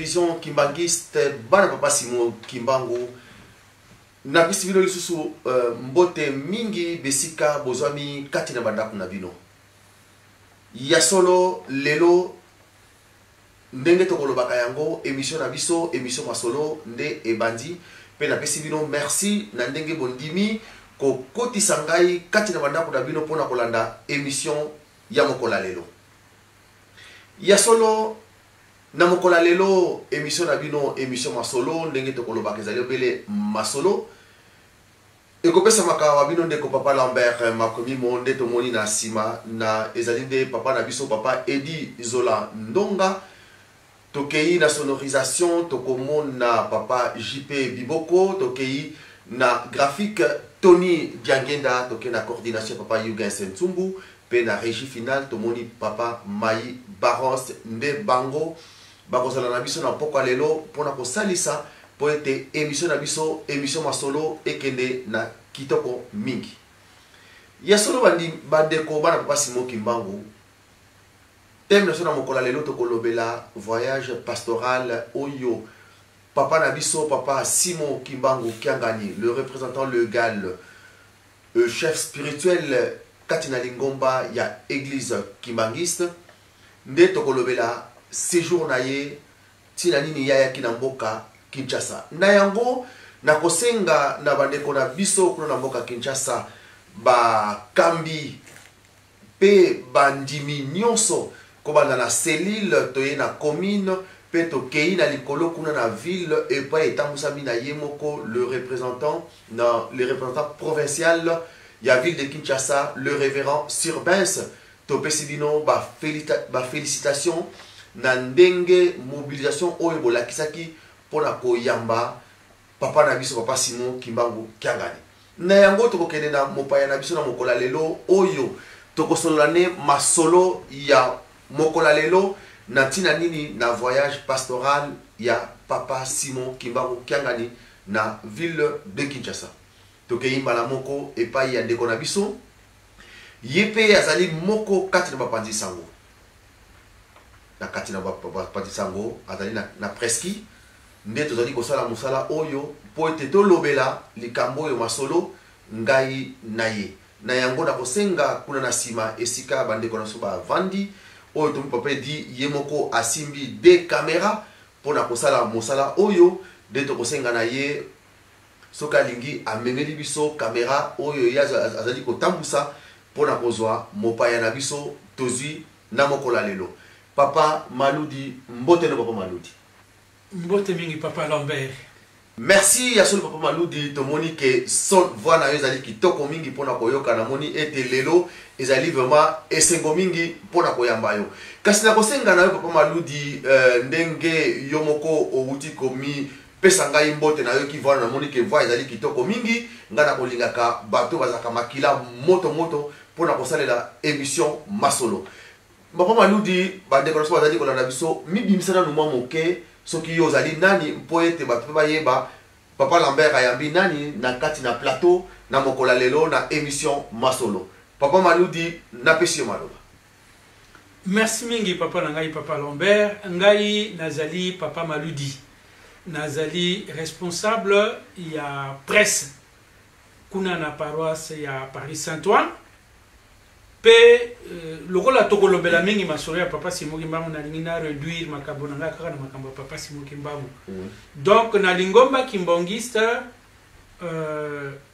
Télévision Kimbanguiste, bana papa Simon Kimbangu. Napesi bino lisusu mbote mingi besika bozwami kati na bandako na bino. Ya solo lelo ndenge tokolobaka yango émission na biso, émission masolo nde ebandi, mpe napesi bino merci na ndenge bondimi kokotisa ngai kati na bandako na bino mpona kolanda émission ya mokolo ya lelo. Ya solo na mokolo ya lelo émission na bino, émission masolo, ndenge tokolobaka ezali obele masolo ekopesamaka wa bino ndeko papa Lambert Makomimo. Nde tomoni na nsima na ezali nde papa na biso, papa Edi Zola Ndonga. Tokei na sonorisation, tokomona papa JP Biboko. Tokei na graphique, Tony Diangenda. Tokei na coordination, papa Yugens Ntsumbu, mpe na régie finale tomoni papa Mai Baros. Nde bango bakozala na biso na pokwa lelo mpona kosalisa mpo ete émission na biso, émission masolo, ekende na kitoko mingi. Ya solo, bandeko bana papa Simon Kimbangu, thème na biso na mokolo ya lelo, tokolobela voyage pastoral oyo papa na biso, papa Simon Kimbangu Kiangani, le représentant légal, le chef spirituel kati na lingomba ya église kimbanguiste. Nde tokolobela séjour na ye, ntina nini ye ayaki na mboka Kinshasa. Na yango nakosenga na bandeko na biso kuna na mboka Kinshasa, bakambi mpe bandimi nyonso, kobanda na cellule, toye na commune, mpe tokei na likolo kuna na ville epai etambusami na ye moko le représentant, na le représentant provincial ya ville de Kinshasa, le révérend Surbens. Topesi bino bafélicitation na ndenge mobilisation oyo bolakisaki mpona koyamba papa na biso, papa Simon Kimbangu Kiangani. Na yango tokokende na mopaya na biso na mokolo ya lelo oyo tokosolola ne masolo ya mokolo ya lelo na ntina nini na voyage pastoral ya papa Simon Kimbangu Kiangani na ville de Kinshasa. Tokei mbala moko epai ya ndeko na biso, ye mpe azali moko kati na bapanzi sango, na kati na bapanzi sango azali na preski. Nde tozali kosala mosala oyo mpo ete tolobela likambo oyo masolo ngai na ye. Na yango nakosenga kuna na nsima esika bandeko na biso bavandi oyo tomi papa Edi ye moko asimbi de caméra mpo na kosala mosala oyo. Nde tokosenga na ye soki alingi amemeli biso kamera oyo ye azali kotambusa mpo na kozwa mopaya na biso tozwi na mokolo ya lelo, papa Maludi. Mbote no, papa Maludi. Mbote mingi, papa Lambert. Merci. Ya solo, papa Maludi, tomoni ke son voix na yo ezali kitoko mingi mpona koyoka. Namoni ete lelo ezali vraiment esengo mingi mpona koyamba yo. Kasi nakosenga na yo, papa Maludi, ndenge yo moko owuti komi pesa ngai mbote, nayoki voix, namoni ke voix ezali kitoko mingi. Ngai nakolingaka bato bazalaka makila moto moto mpona kosalela émission masolo. Papa Maludi, bandeko na biso bazali kolanda biso, mibimisa nanu mwa moke soki yo ozali nani, mpo ete bato mpe bayeba papa Lambert ayambi nani na kati na plateau na mokolo ya lelo na émission masolo. Papa Maludi, napesi yo maloba. Merci mingi, papa na ngai, papa Lambert. Ngai nazali papa Maludi, nazali responsable ya presse kuna na paroisse ya Paris Saint Ouen. Mpe lokola tokolobela mingi masolo ya papa Simon Kimbangu, nalingi na réduire makambo na ngai kaka na makambo ya papa Simon Kimbangu. Donc na lingomba kimbanguiste,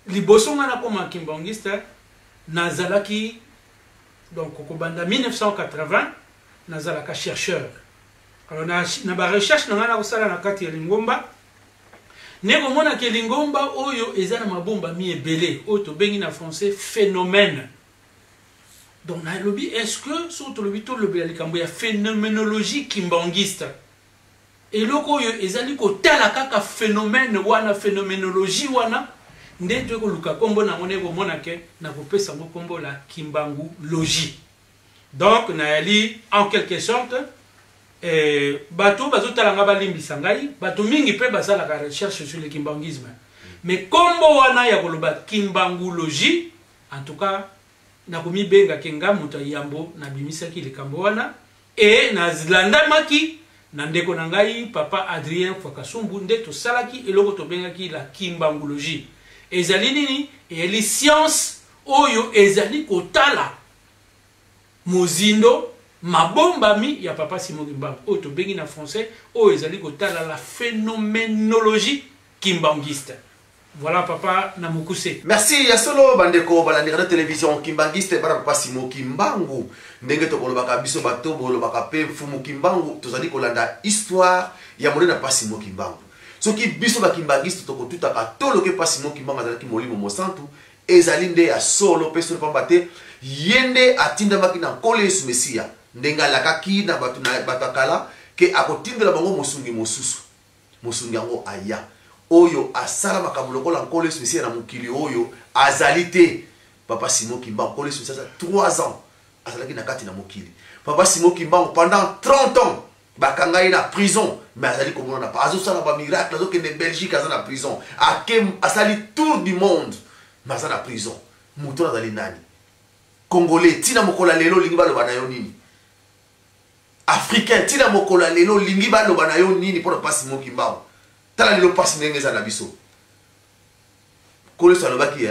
liboso ngai nakoma kimbanguiste, nazalaki, donc kobanda 1980, nazalaka chercheur. Alors na barecherche na ngai nakosala na kati ya lingomba, nde komonaka lingomba oyo eza na mabombami ebele oyo tobengi na français phénomène. Donc nalobi, est ce que soki tolobi, tolobela likambo ya phénoménologie kimbanguiste, eloko oyo ezali kotala kaka phénomène wana, phénoménologie wana, nde toyei koluka nkombo nango. Nde komona ke nakopesa yango nkombo la kimbangulogie. Donc nayali en quelque sorte, bato bazotala nga balimbisa ngai, bato mingi mpe basalaka recherche sur le kimbanguisme, mais nkombo wana ya koloba kimbangulogie, en tout cas nakomibengaki nga moto ya yambo nabimisaki likambo wana e nalandamaki. Na ndeko na ngai papa Adrien Fwakasumbu nde tosalaki eloko tobengaki la kimbangologie. Ezali nini? Eyali science oyo ezali kotala mozindo mabombami ya papa Simon Kimbangu, oyo tobengi na français oyo ezali kotala la phénoménologie kimbanguiste. Voilà papa na mokuse. Merci ya solo bandeko balandi radio télévision kimbanguiste bana papa Simon Kimbangu, ndenge tokolobaka biso bato bolobaka pe mfumu Kimbangu, tozali kolanda histoire ya monene papa Simon Kimbangu. Soki biso ba kimbanguiste tokotutaka toloke papa Simon Kimbangu azalaki molimo mosantu, ezali nde ya solo pe solo, pamba te ye nde atindamaki na Nkolo Yesu Mesiya, ndenge alakaki na bato na bato ya kala ke akotindela bango mosungi mosusu. Mosungi yango aya, oyo asala makambo lokola Nkolo Yesu Mesiya na mokili oyo azali te. Papa Simon Kimbangu, Nkolo Yesu Mesiya aza 3 ans azalaki na kati na mokili. Papa Simon Kimbangu pendant 30 ans bakanga ye na prison, mais azali komonana pa, azosala ba miracle, azokende Belgique, aza na prison, ake asali tour du monde, mais aza na prison. Moto wana azali nani? Congolais, tina mokolo ya lelo olingi baloba na yo nini? Africain, tina mokolo ya lelo olingi baloba na yo nini mpona papa Simon Kimbangu? Tala lelo pasi ndenge eza na biso. Nkolo Yesu alobaki,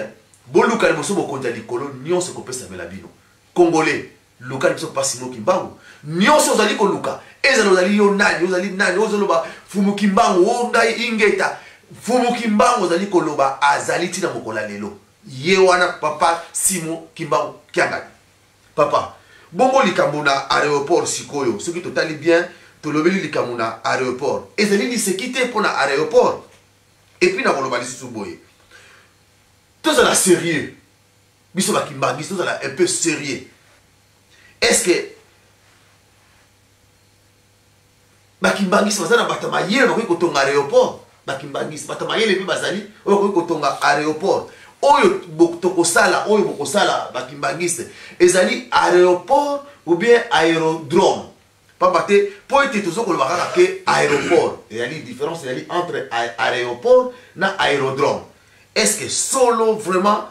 boluka liboso bokonzi ya likolo, nyonso ekopesamela bino. Congolais, luka liboso papa Simon Kimbangu. Nyonso ozali koluka, ezala ozali yo nani, ozali nani, ozoloba Mfumu Kimbangu, o ngai ingeta. Mfumu Kimbangu ozali koloba azali tina mokolo ya lelo. Ye wana papa Simon Kimbangu Kiangani. Papa, bongo likambo na aéroport sikoyo, soki totali bien, tolobeli likambo na aéroport. Ezali liseki te mpo na aéroport. Et puis na koloba lisusu boye, tozala sérieux, biso ba kimbanguiste tozala un peu sérieux. Est-ce que ba kimbanguiste baza na bato ya mayele bakoki kotonga aéroport? Ba kimbanguiste bato ya mayele mpe bazali oyo bakoki kotonga aéroport. Oyo tokosala, oyo bokosala ba kimbanguiste ezali aéroport ou bien aérodrome. Pamba te po ete tozo koloba kaka ke aéroport, ezali différence ezali entre aéroport na aérodrome. Est-ce que solo vraiment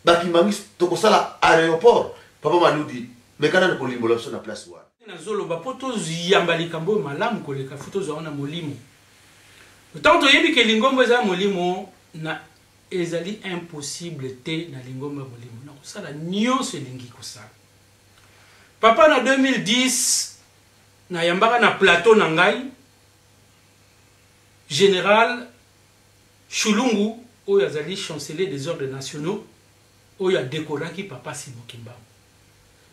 ba kimbanguiste tokosala aéroport? Papa Maludi, mekana na kolimbola biso na place wana. Nazoloba po toyamba likambo oyo malamu koleka, fo tozwa wana molimo. Ntango toyebi ke lingomba eza molimo, na ezali impossible te na lingomba molimo na kosala nyonso elingi kosala. Papa na 2010 nayambaka na plateau na ngai général Shulungu oyo azali chancelier des ordres nationaux oyo adekoraki papa Simon Kimbangu.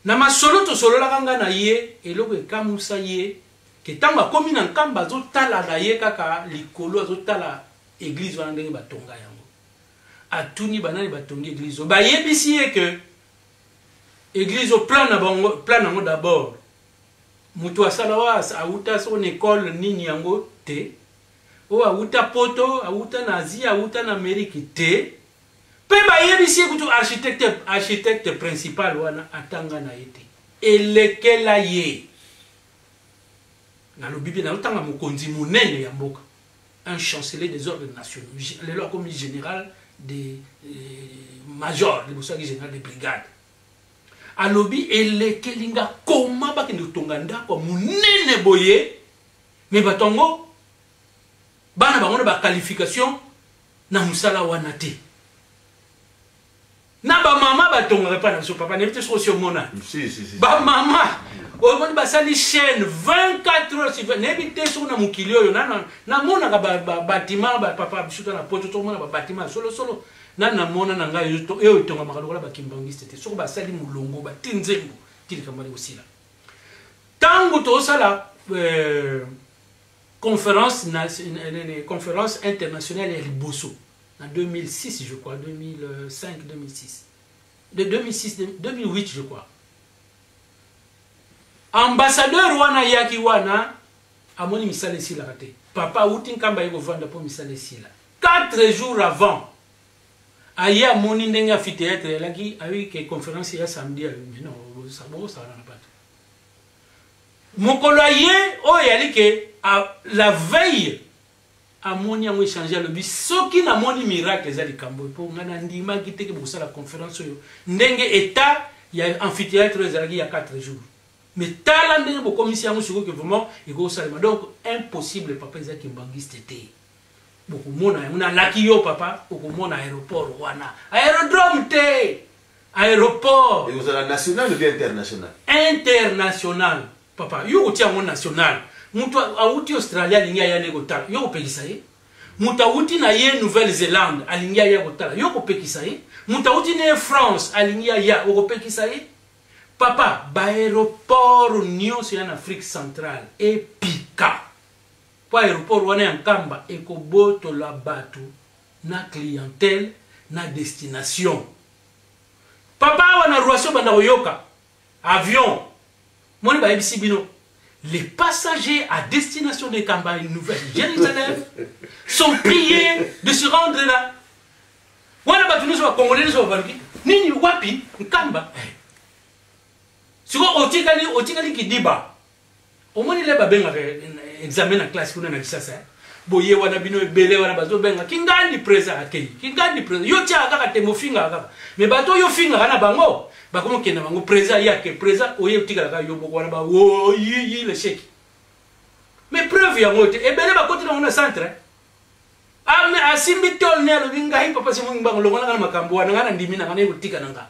Na masolo tosololaka nga na ye, eloko ekamusa ye ke ntango akomi na Nkamba azotala na ye kaka likolo, azotala église wana ndenge batonga yango. Atuni banani batongi église oyo, bayebisi ye ke église oyo plan na bango, plan yango d'abord moto asala oyo awuta soko na école nini yango te, oyo awuta poto, awuta na Asie, awuta na Amérique te, mpe bayebisi ye kutu architecte principal wana atanga na ye te, elekela ye. Nalobi mpe nazotanga mokonzi monene ya mboka, un chancelier des ordres nationaux, lelo akomi général de major, liboso yaki général de brigade. Alobi elekeli nga koma bakende kotonga ndako ya monene boye, me bato yango bana bango na ba qualification na mosala wana te. Na ba mama batongaka epai na biso, papa, nayebi te soki osi omona. Si, si, si. Ba mama omoni basali chaîne 24 heures sur 24, nayebi te soki na mokili oyo namonaka ba bâtiment, ba papa biso na poto tokomona ba bâtiment ya solosolo. Na namona na ngai oyo etongamaka lokola ba kimbanguiste te. Soki basali molongo bati nzembo ti likambo wana ekosila. Ntango tozosala conférence na, na, na, conférence internationale ya liboso na 2006 je crois, 2005, 2006, de 2006, 2008 je crois, ambassadeur wana ayaki wana amoni misala esilaka te. Papa awuti Nkamba ye kovanda mpo misala esila 4 jours avant. Aye amoni ndenge amphithéâtre elaki, ayoki ke conférence ya samedi, alobi mais non, bokosala na bato mokolo aye oyo eyali ke la veille amoni yango échange. Alobi soki namoni miracle eza likambo mpo ngai nandimaki te ke bokosala conférence oyo ndenge état ya amphithéâtre oyo ezalaki ya 4 jours. Mais tala ndenge bokomisi yango sikoyo ke vraiment ekosalema. Donc impossible papa, eza kimbangiste te. Bokomona yango, nalaki yo papa, okomona aéroport wana, aérodrome te, aéroport. Ekozala national ou bien international? International papa. Yo kotia yango national, moto awuti Australie alingi aya nde kotala, yo kopekisa ye? Moto awuti na ye Nouvelle-Zélande alingi aya kotala, yo kopekisa ye? Moto awuti na ye France alingi aya, okopekisa ye? Papa, baaéroport nyonso ya na Afrique centrale epika, mpo aéroport wana ya Nkamba ekobotola bato na clientèle na destination. Papa, awa na Roissy obanda koyoka avion moni bayebisi bino: "Les passagers à destination de Nkamba, Nouvelle Jérusalem, sont priés de se rendre là." Wana bato nyonso, bakongolais nyonso babaluki nini? Wapi Nkamba? Sikoyo otikali kidiba. Omoni le babengaka examen na classe kuna na Kisasa, boye wana bino ebele wana bazobenga kingandi présent, akei kingandi présent. Yo tiaka kaka te, mofingaka kaka, mais bato oyo ofingaka na bango bakomokenda bango présent yake présent, oye otikalaka yo moko wana, bawoyiyi l'échec. Mais preuve yango te, ebele bakoti nango na centre. Ame asimbi tole ne alobi: "Ngai papa Simon Kimbangu, longolanga na makambo wana, ngai na ndimi na ngai, naye kotika na nga."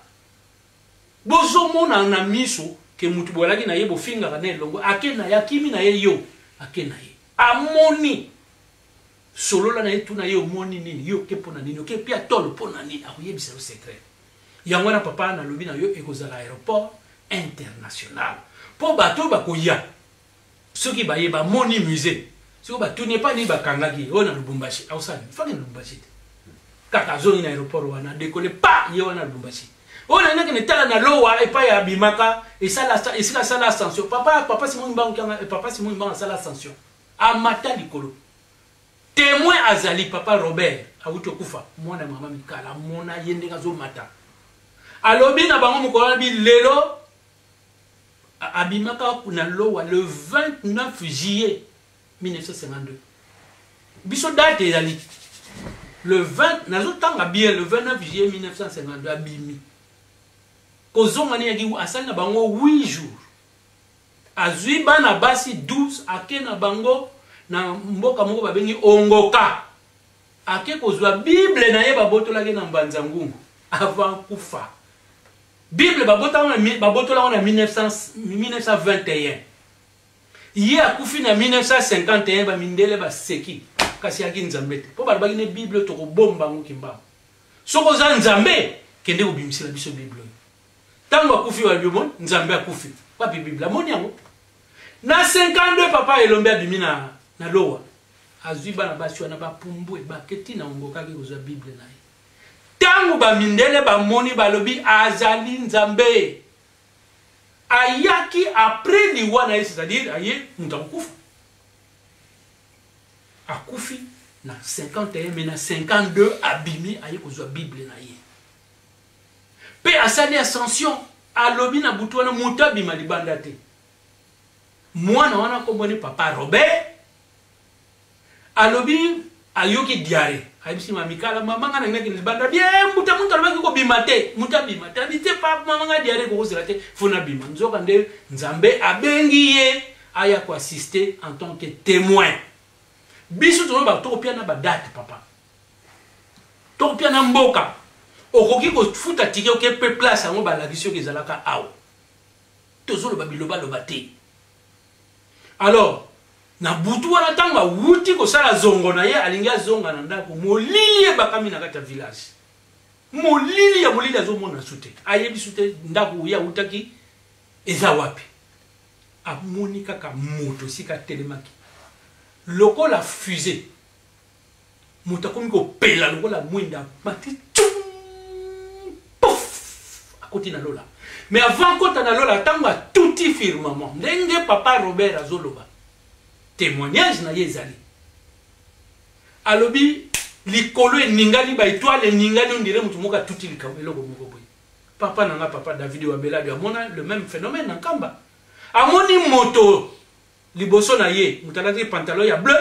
Bozomona na miso ke mutu boyalaki na ye, bofingaka na elongo, ake na ye, akimi na ye, yo ake na ye, amoni solola na ye, tuna ye: "Omoni nini? Yo oke mpo na nini? Oke pia tolo mpo na nini?" Akoyebisa yo secret yango wana. Papa, nalobi na yo, ekozala aéroport international, mpo bato oyo bakoya, soki baye bamoni musée, soki batuni epai nini bakangaki oyo na Lubumbashi, akosala faki na Lubumbashi te, kaka azongi na aéroport wana, décolle pa ye wana Lubumbashi. Oyo nalingaki na etala na Lowa, epai abimaka, esika asala ascension. Papa, papa Simon Kimbangu, papa Simon Kimbangu asala ascension, amata likolo. Témoin azali papa Robert, awuti okufa, mwana mama Mikala, amona ye ndenge azomata. Alobi na bango mokolo wana bi lelo abimaka na Lowa le 29 juillet 1952. Biso date ezali le 20, nazotanga bien, le 29 juillet 1952 abimi. Kozonga nini, yaki asali na bango 8 jours, azwi bana basi 12, ake na bango na mboka moko babengi Ongoka, ake kozwa Bible na ye babotolaki na Mbanza Ngungu avant kufa. Bible babotolango na 1921, ye akufi na 1951. Bamindele baseki, kasi yaki Nzambe te, mpo balobaki ne Bible tokobomba yango Kimbangu. Soki oza Nzambe, kende kobimisela biso Bible oyo. Ntango akufi, balobi: "Omoni, Nzambe akufi, wapi Bible?" Amoni yango na 52. Papa Elombe abimi na Lowa, azwi bana basi wana, bapumbwe, baketi na Ongokaki kozwa Bible na ye. Ntango bamindele bamoni, balobi azali Nzambe. Ayaki après liwa na ye, c'est-à-dire aye moto akokufa, akufi na 51, mais na 52 abimi, aye kozwa Bible na ye mpe asali ascension. Alobi na butu wana moto abima libanda te. Mwana wana komboni papa Robert alobi ayoki diarrhée, ayebisi mamikala: "Mama, nga nangaki libanda bien mbuta." Muntu alobaki kobima te, mutu abima te. Abi te: "Papa, mama, nga diarrhée kokozela te, fo nabima." Nzoka nde Nzambe abengi ye aya koassister en tant que témoin. Biso tozoba, tokopia na badate papa, tokopia na mboka. Okoki kofuta ticket, oke mpe place yango balakisi yoki ezalaka awa. Tozoloba bilobaloba te. Alors na butu wana, ntango awuti kosala zongo na ye, alingi azonga na ndako, molili ebakami na kati ya village, molili ya molili, azomona su te, ayebi su te ndako ye awutaki eza wapi. Amoni kaka moto esika atelemaki lokola fusée, moto akomi kopela lokola mwinda, mati tum, pof, akoti na lola. Mais avant kota na lola, ntango atuti firmament, ndenge papa Robert azoloba, témoignage na ye ezali, alobi likolo eningani, baétoile eningani, on dirait motu moko atuti likambo, eloko moko boye. Papa na nga, papa David Wabeladi, amona le même phénomène na Nkamba. Amoni moto liboso na ye, moto alati pantalon ya bleu,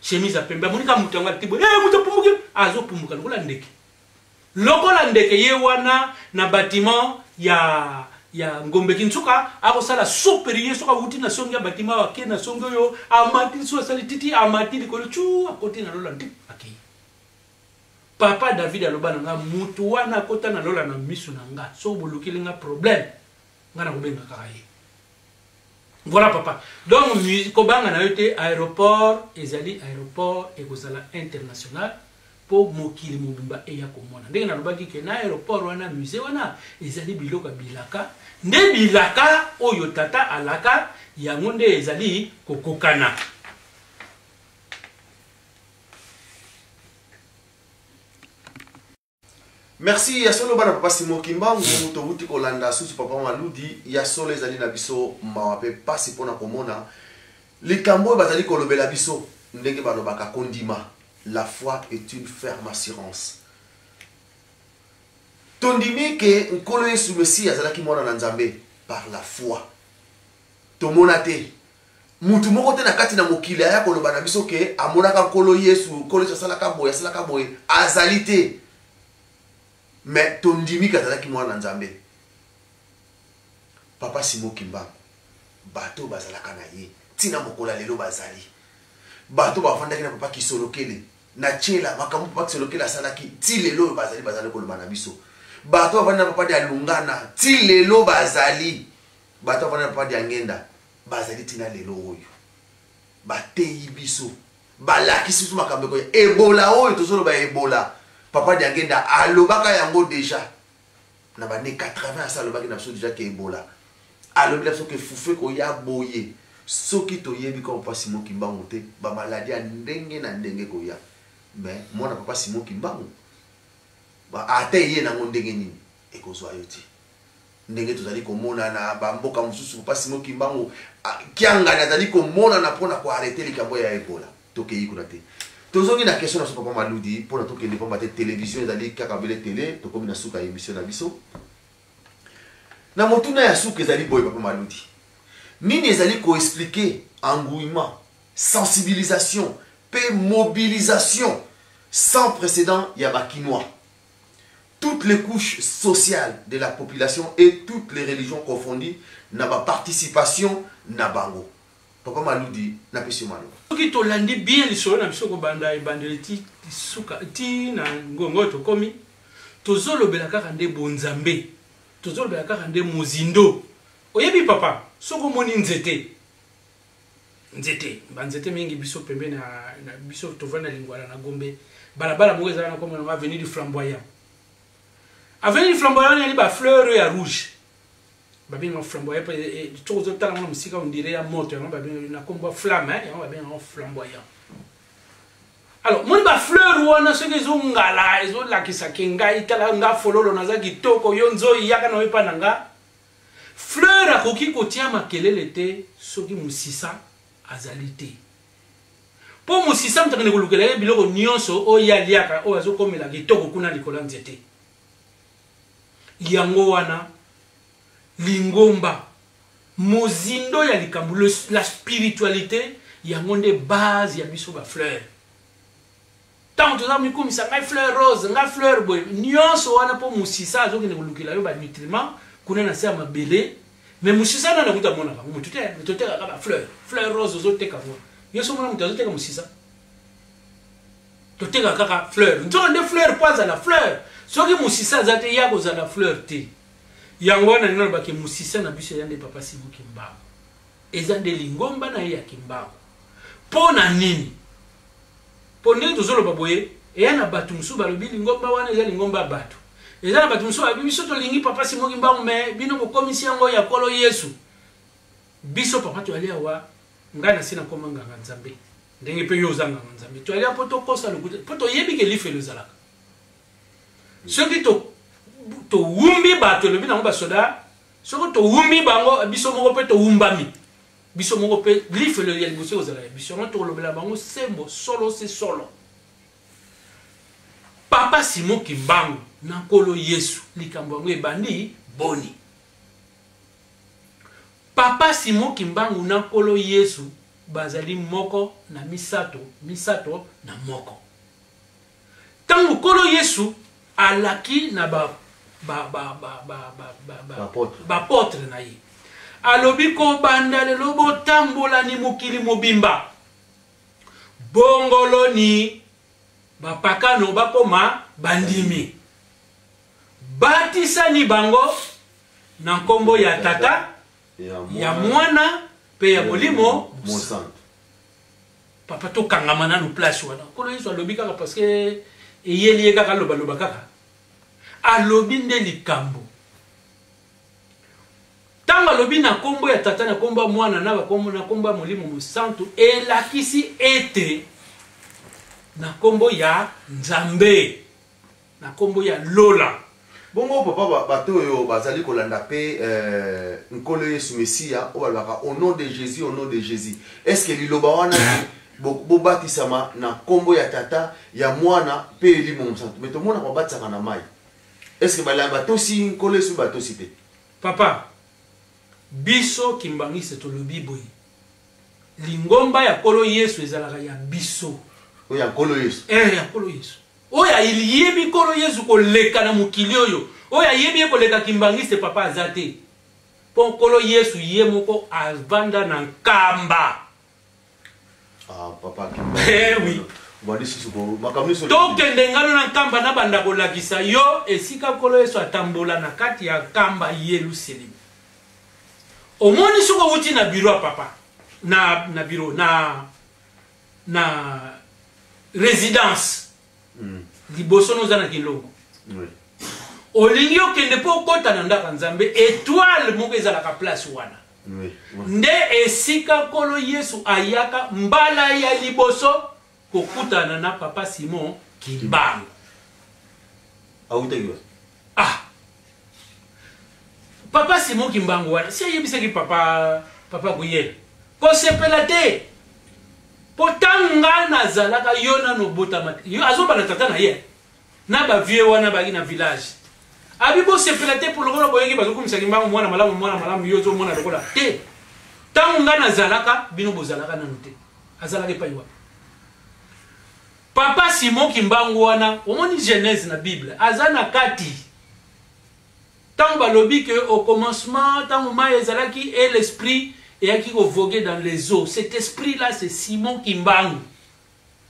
chemise ya pembe. Amoni kaka moto yango alati boye, hey, moto apumbuki, azopumbuka lokola ndeke, lokola ndeke. Ye wana na bâtiment ya ya Ngombe Kinsuka, akosala supérieur soki awuti na songi ya batima ake na songi oyo amati so asali titi amati likolo cu akoti na lola nti akei. Papa David aloba na nga mutu wana akota na lola na misu na nga soki bolukeli nga problème nga nakobenga kaka ye. Voilà papa. Donc kobanga na yo te, aéroport ezali aéroport ekozala international po mokili mobimba eya komona. Ndenge nalobaki ke na aéroport wana musée wana ezali biloko ya bilaka, nde bilaka oyo tata alaka yango nde ezali kokokana. Merci ya solo bana papa Simon Kimbangu, towuti kolanda susu papa Maludi. Ya solo ezali na biso mawa pe pasi pona komona likambo oyo bazali kolobela biso ndenge balobaka kondima. La foi est une ferme assurance. Tondimi ke Nkolo Yesu Messie azalaki mwana na Nzambe par la foi. Tomona te mutu moko te na kati na mokili aya koloba na biso ke amonaka Nkolo Yesu, Nkolo Yesu asalaka boye, asalaka boye, azali te. Mais tondimi ke azalaki mwana na Nzambe. Papa Simon Kimbangu, bato bazalaka na ye tina mokolo ya lelo bazali. Bato bafandaki na papa Kisolokele na Tshela, makambo papa Kisolokele asalaki ti lelo oyo bazali, bazali koloba na biso. Bato bafandi na papa Dialungana ti lelo bazali. Bato bafandi na papa Diangenda bazali tina lelo oyo. Bateyi biso, balakisi biso makambo ekoya. Ebola oyo tozoloba Ebola, papa Diangenda alobaka yango deja na ba années 80, asa alobaki na biso deja ke Ebola. Alobi na biso ke fufu ekoya boye. Soki toyebi kaka papa Simon Kimbangu te, ba maladie ya ndenge na ndenge ekoya. Mais mwana papa Simon Kimbangu, ba ata eye nango ndenge nini, ekozwa yo te. Ndenge tozali komona na ba mboka mosusu, papa Simon Kimbangu, Kiangani azali komonana mpona ko arrêter likambo ya Ebola. Tokei kuna te. Tozongi na question na biso papa Maludi, mpona tokende pamba te télévision ezali kaka bele télé, tokomi na suka ya émission na biso. Na motuna ya suka ezali boye papa Maludi. Nini ezali ko expliquer engouement, sensibilisation pe mobilisation sans précédent ya ba Kinois? Toutes les couches sociales de la population et toutes les religions confondues na ba participation na bango. Papa Maludi, na pesi yo maloba. Soki tolandi bien lisolo na biso kobanda ebandeli ti suka ti na ngongo oyo tokomi, tozolobela kaka nde bonzambe, tozolobela kaka nde mozindo. Oyebi papa, soki omoni nzete, nzete, ba nzete mingi biso pembeni na biso tovandi na Lingwala na Gombe, balabala moko ezala na kombo na avenue du Flamboyant. Avenue du Flamboyant wana ezali ba fleurs ya rouge. Babenga flamboyant pe, soki ozotala yango na mosika on dirait ya moto, yango babenga na kombo ya flamme, hein, yango babenga yango flamboyant. Alors, moni ba fleur wana soki ezongala, ezolakisa ke ngai tala nga fololo naza kitoko, yo nzoi yaka na yo epa na nga. Fleur akoki kotia makelele te soki mosisa azali te. Po mosisa moto akende kolukela ye biloko nyonso oyo ye aliaka, oyo azokomela kitoko kuna likolo ya nzete. Yango wana lingomba mozindo ya likambo, la spiritualité, yango nde base ya biso ba fleur. Tango toza mikumisa ngai fleur rose, ngai fleur boye, nyonso wana po mosisa azokende kolukela yo ba nutriments kuna na se ya mabele. Mais mosisa nani akuta amonaka yango? Motu te, mais totekaka ba fleur, fleur rose ozoteka yango. Yo soki omona moto azoteka mosisa, totekaka kaka fleur. Nzoka nde fleur po azala fleur, soki mosisa aza te, ye akozala fleur te. Yango wana nini nalobaki mosisa na biso eza nde papa Simon Kimbangu, eza nde lingomba na ye ya Kimbangu. Po na nini? Po ndenge tozoloba boye, eya na bato mosusu balobi lingomba wana eza lingomba ya bato. Eza na bato mosusu balobi biso tolingi papa Simon Kimbangu, mais bino bokomisi yango ya Nkolo Yesu. Biso papa toyali awa, ngai nasi nakoma nganga Nzambe, ndenge pe yo oza nganga Nzambe. Toyali awa po tokosa lokuta, po toyebi ke lifelo ezalaka. Soki towumbi bato, elobi nango basoda, soki towumbi bango, biso moko pe towumbami. Biso moko pe lifelo ya liboso ekozala ya biso. Yango tokolobela bango sembo, solo se solo. Papa Simon Kimbangu na Nkolo Yesu, likambo yango ebandi boni? Papa Simon Kimbangu na Nkolo Yesu bazali moko na misato, misato na moko. Tango Nkolo Yesu alaki na ba Baapôtre na ye. Alobi kobanda lelo botambolani mokili mobimba, bongoloni bapakano bakoma bandimi, batisani bango na nkombo ya Tata, ya Mwana mpe ya Molimo Mosantu. Papa, tokangama nanu place wana. Nkolo Yesu alobi kaka parce que eyeli ye kaka alobaloba kaka? Alobi nde likambo. Ntango alobi na nkombo ya Tata, na nkombo ya Mwana, na bakombo, na nkombo ya Molimo Mosantu, elakisi ete na nkombo ya Nzambe, na nkombo ya lola. Bongo papa, bato oyo bazali kolanda mpe Nkolo Yesu Mesiya, oyo balobaka "Au nom de Jésus, au nom de Jésus", est ce que liloba wana bobatisama na nkombo ya Tata, ya Mwana mpe Elimo Mosantu, mais tomonaka babatisaka na mai, est ce que batosi Nkolo Yesu, batosi te? Papa, biso kimbangisi tolobi boye: lingomba ya Nkolo Yesu ezalaka ya biso. Oyo ya Nkolo Yesu. Eh, ya Nkolo Yesu. Oyo ayebi Nkolo Yesu koleka na mokili oyo, oyo ayebi ye koleka kimbangiste, papa, aza te, mpo Nkolo Yesu ye moko avanda na Nkamba. Ah, papa. Eh, oui. Obandi susu makambo nyonso. Tokende ngano na Nkamba, na banda kolakisa yo esika Nkolo Yesu atambola na kati ya Nkamba, Yelusalemi. Omoni, soki owuti na biro ya papa, na biro, na résidence, liboso noza na Kilongo, olingi okende mpo okɔta na ndako ya Nzambe, étoile moko ezalaka place wana. Nde esika Nkolo Yesu ayaka mbala ya liboso kokutana na papa Simon Kimbangu. Awutaki wapi? Ah, papa Simon Kimbangu wana si ayebisaki papa Guyel: "Kosepela te, mpo ntango nga nazalaka, yo nano obotama te." Yo azobala tata na ye na bavieux wana baki na village. Abi: "Bosepela te mpo lokola boyeki bazokumisa Kimbangu, mwana malamu, mwana malamu, yo ozomona lokola te. Ntango nga nazalaka, bino bozalaka nano te." Azalaka epai wapi papa Simon Kimbangu wana? Omoni Genèse na Bible, aza na kati. Ntango balobi ke au commencement, ntango mai ezalaki et l'esprit eyaki kovoguer dans les eaux, cet esprit là c'est Simon Kimbangu.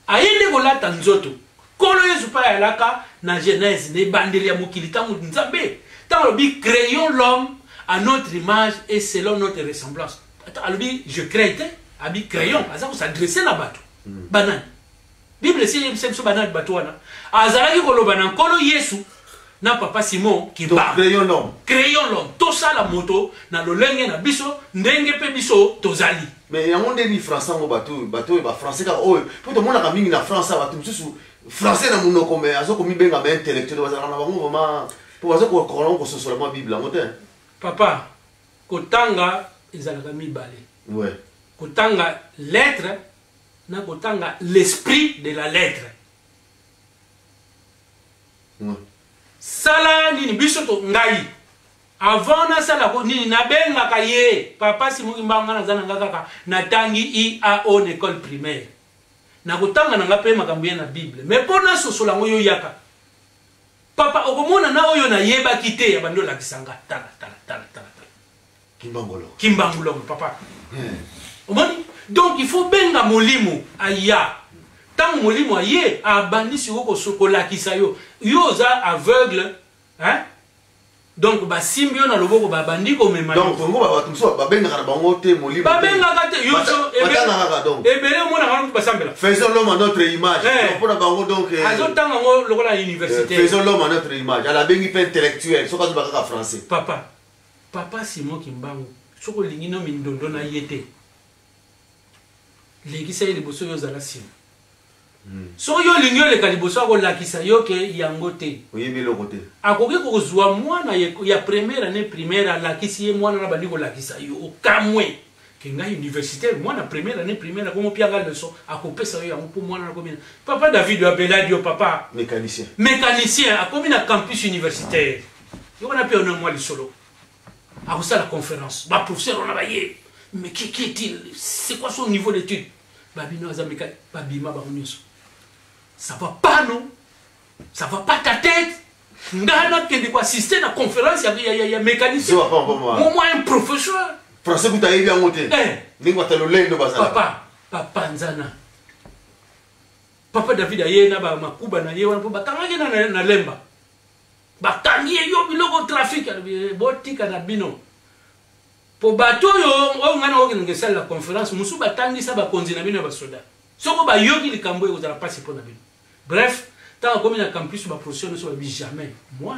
Aye nde kolata nzoto. Nkolo Yesu mpe ayalaka na Genèse, na ebandeli ya mokili, ntango Nzambe, ntango alobi: "Créons l'homme à notre image et selon notre ressemblance." Alobi "je crée" te, abi "créons". Aza kos'adresser na bato banani? Bible esi eyebisa biso banani bato wana. Azalaki koloba na Nkolo Yesu na papa Simon Kimbangu. Créons l'homme. Créons l'homme, tosala moto na lolenge na biso, ndenge mpe biso tozali. Mais yango nde ni français yango, bato oyo bafrançais kaka oyo, mpo tomonaka mingi na France, bato mosusu français na monoko, mais aza komibenga ba intellectuel, bazalaka na bango vraiment mpo baza kokoka kososola mwa Bible yango te. Papa, kotanga ezalaka mibale. Kotanga lettre na kotanga l'esprit de la lettre. Sala nini? Biso to ngai, avant nasala ko nini, nabengaka ye papa Simon Kimbangu. Nga naza na nga kaka natangi iao na école primaire, nakotanga na nga mpe makambo ye na Bible, mais mpo nasosola yango, yo yaka papa, okomona na oyo nayebaki te ya bandi olakisa nga. Tala, tala, tala, tala, tala. Kimbangolo. Kimbangulongo, papa. Omoni, donc il faut benga molimo aya. Ntango molimo aye, abandi sikoyo kolakisa yo. Yo oza aveugle, hein? Donc basimbi yo na loboko, babandi komema. Donc tongo bato mosusu babengaka na bango te molimo. Babengaka te. Yo batangaka kaka donc. Ebele omonaka wana basambela. "Faisons l'homme à notre image." Mpona bango donc azotanga yango lokola université. "Faisons l'homme à notre image", ala abengi mpe intellectuel soki azoba kaka français. Papa Simon Kimbangu, soki olingi no mindondo na ye te, lekisa ye liboso, yo ozala nsima. Soki yo olingi oleka liboso, akolakisa yo ke yango te. Oyebi eloko te. Akoki kozwa mwana ya première année primaire, alakisi ye mwana na bandi kolakisa yo, okamwe ke ngai universitaire, mwana première année primaire akomi opianga leçon. Akopesa yo yango mpo mwana nakomi na papa David Abeladi yo papa. Mécanicien. Mécanicien akomi na campus universitaire yo wana mpe ona mwa lisolo, akosala conférence, baprofesseur wana baye: "Mais qui est-il? C'est quoi son niveau d'étude?" Babino aza méca, babima bango nyonso: "Ça va pas, non? Ça va pas ta tête?" Nga nakende koassiste na conférence ya mécanicien, moi un professeur. Français kuta ayebi yango te. Ndenge bato lolendo bazala. Papa, bapanzana. Papa David aye na bamakuba na ye wana, mpo bakangaki na Lemba, bakangi ye, yo biloko trafic. Alobi: "Botika na bino, mpo bato oyo ngai nakokende esalela conférence mosusu, batangisa bakonzi na bino ya basoda. Soko bayoki likambo oyo, ekozala mpasi mpo na bino." Bref, ntango akomi na campus, baprofesseur nyonso babi: "Jamais, moi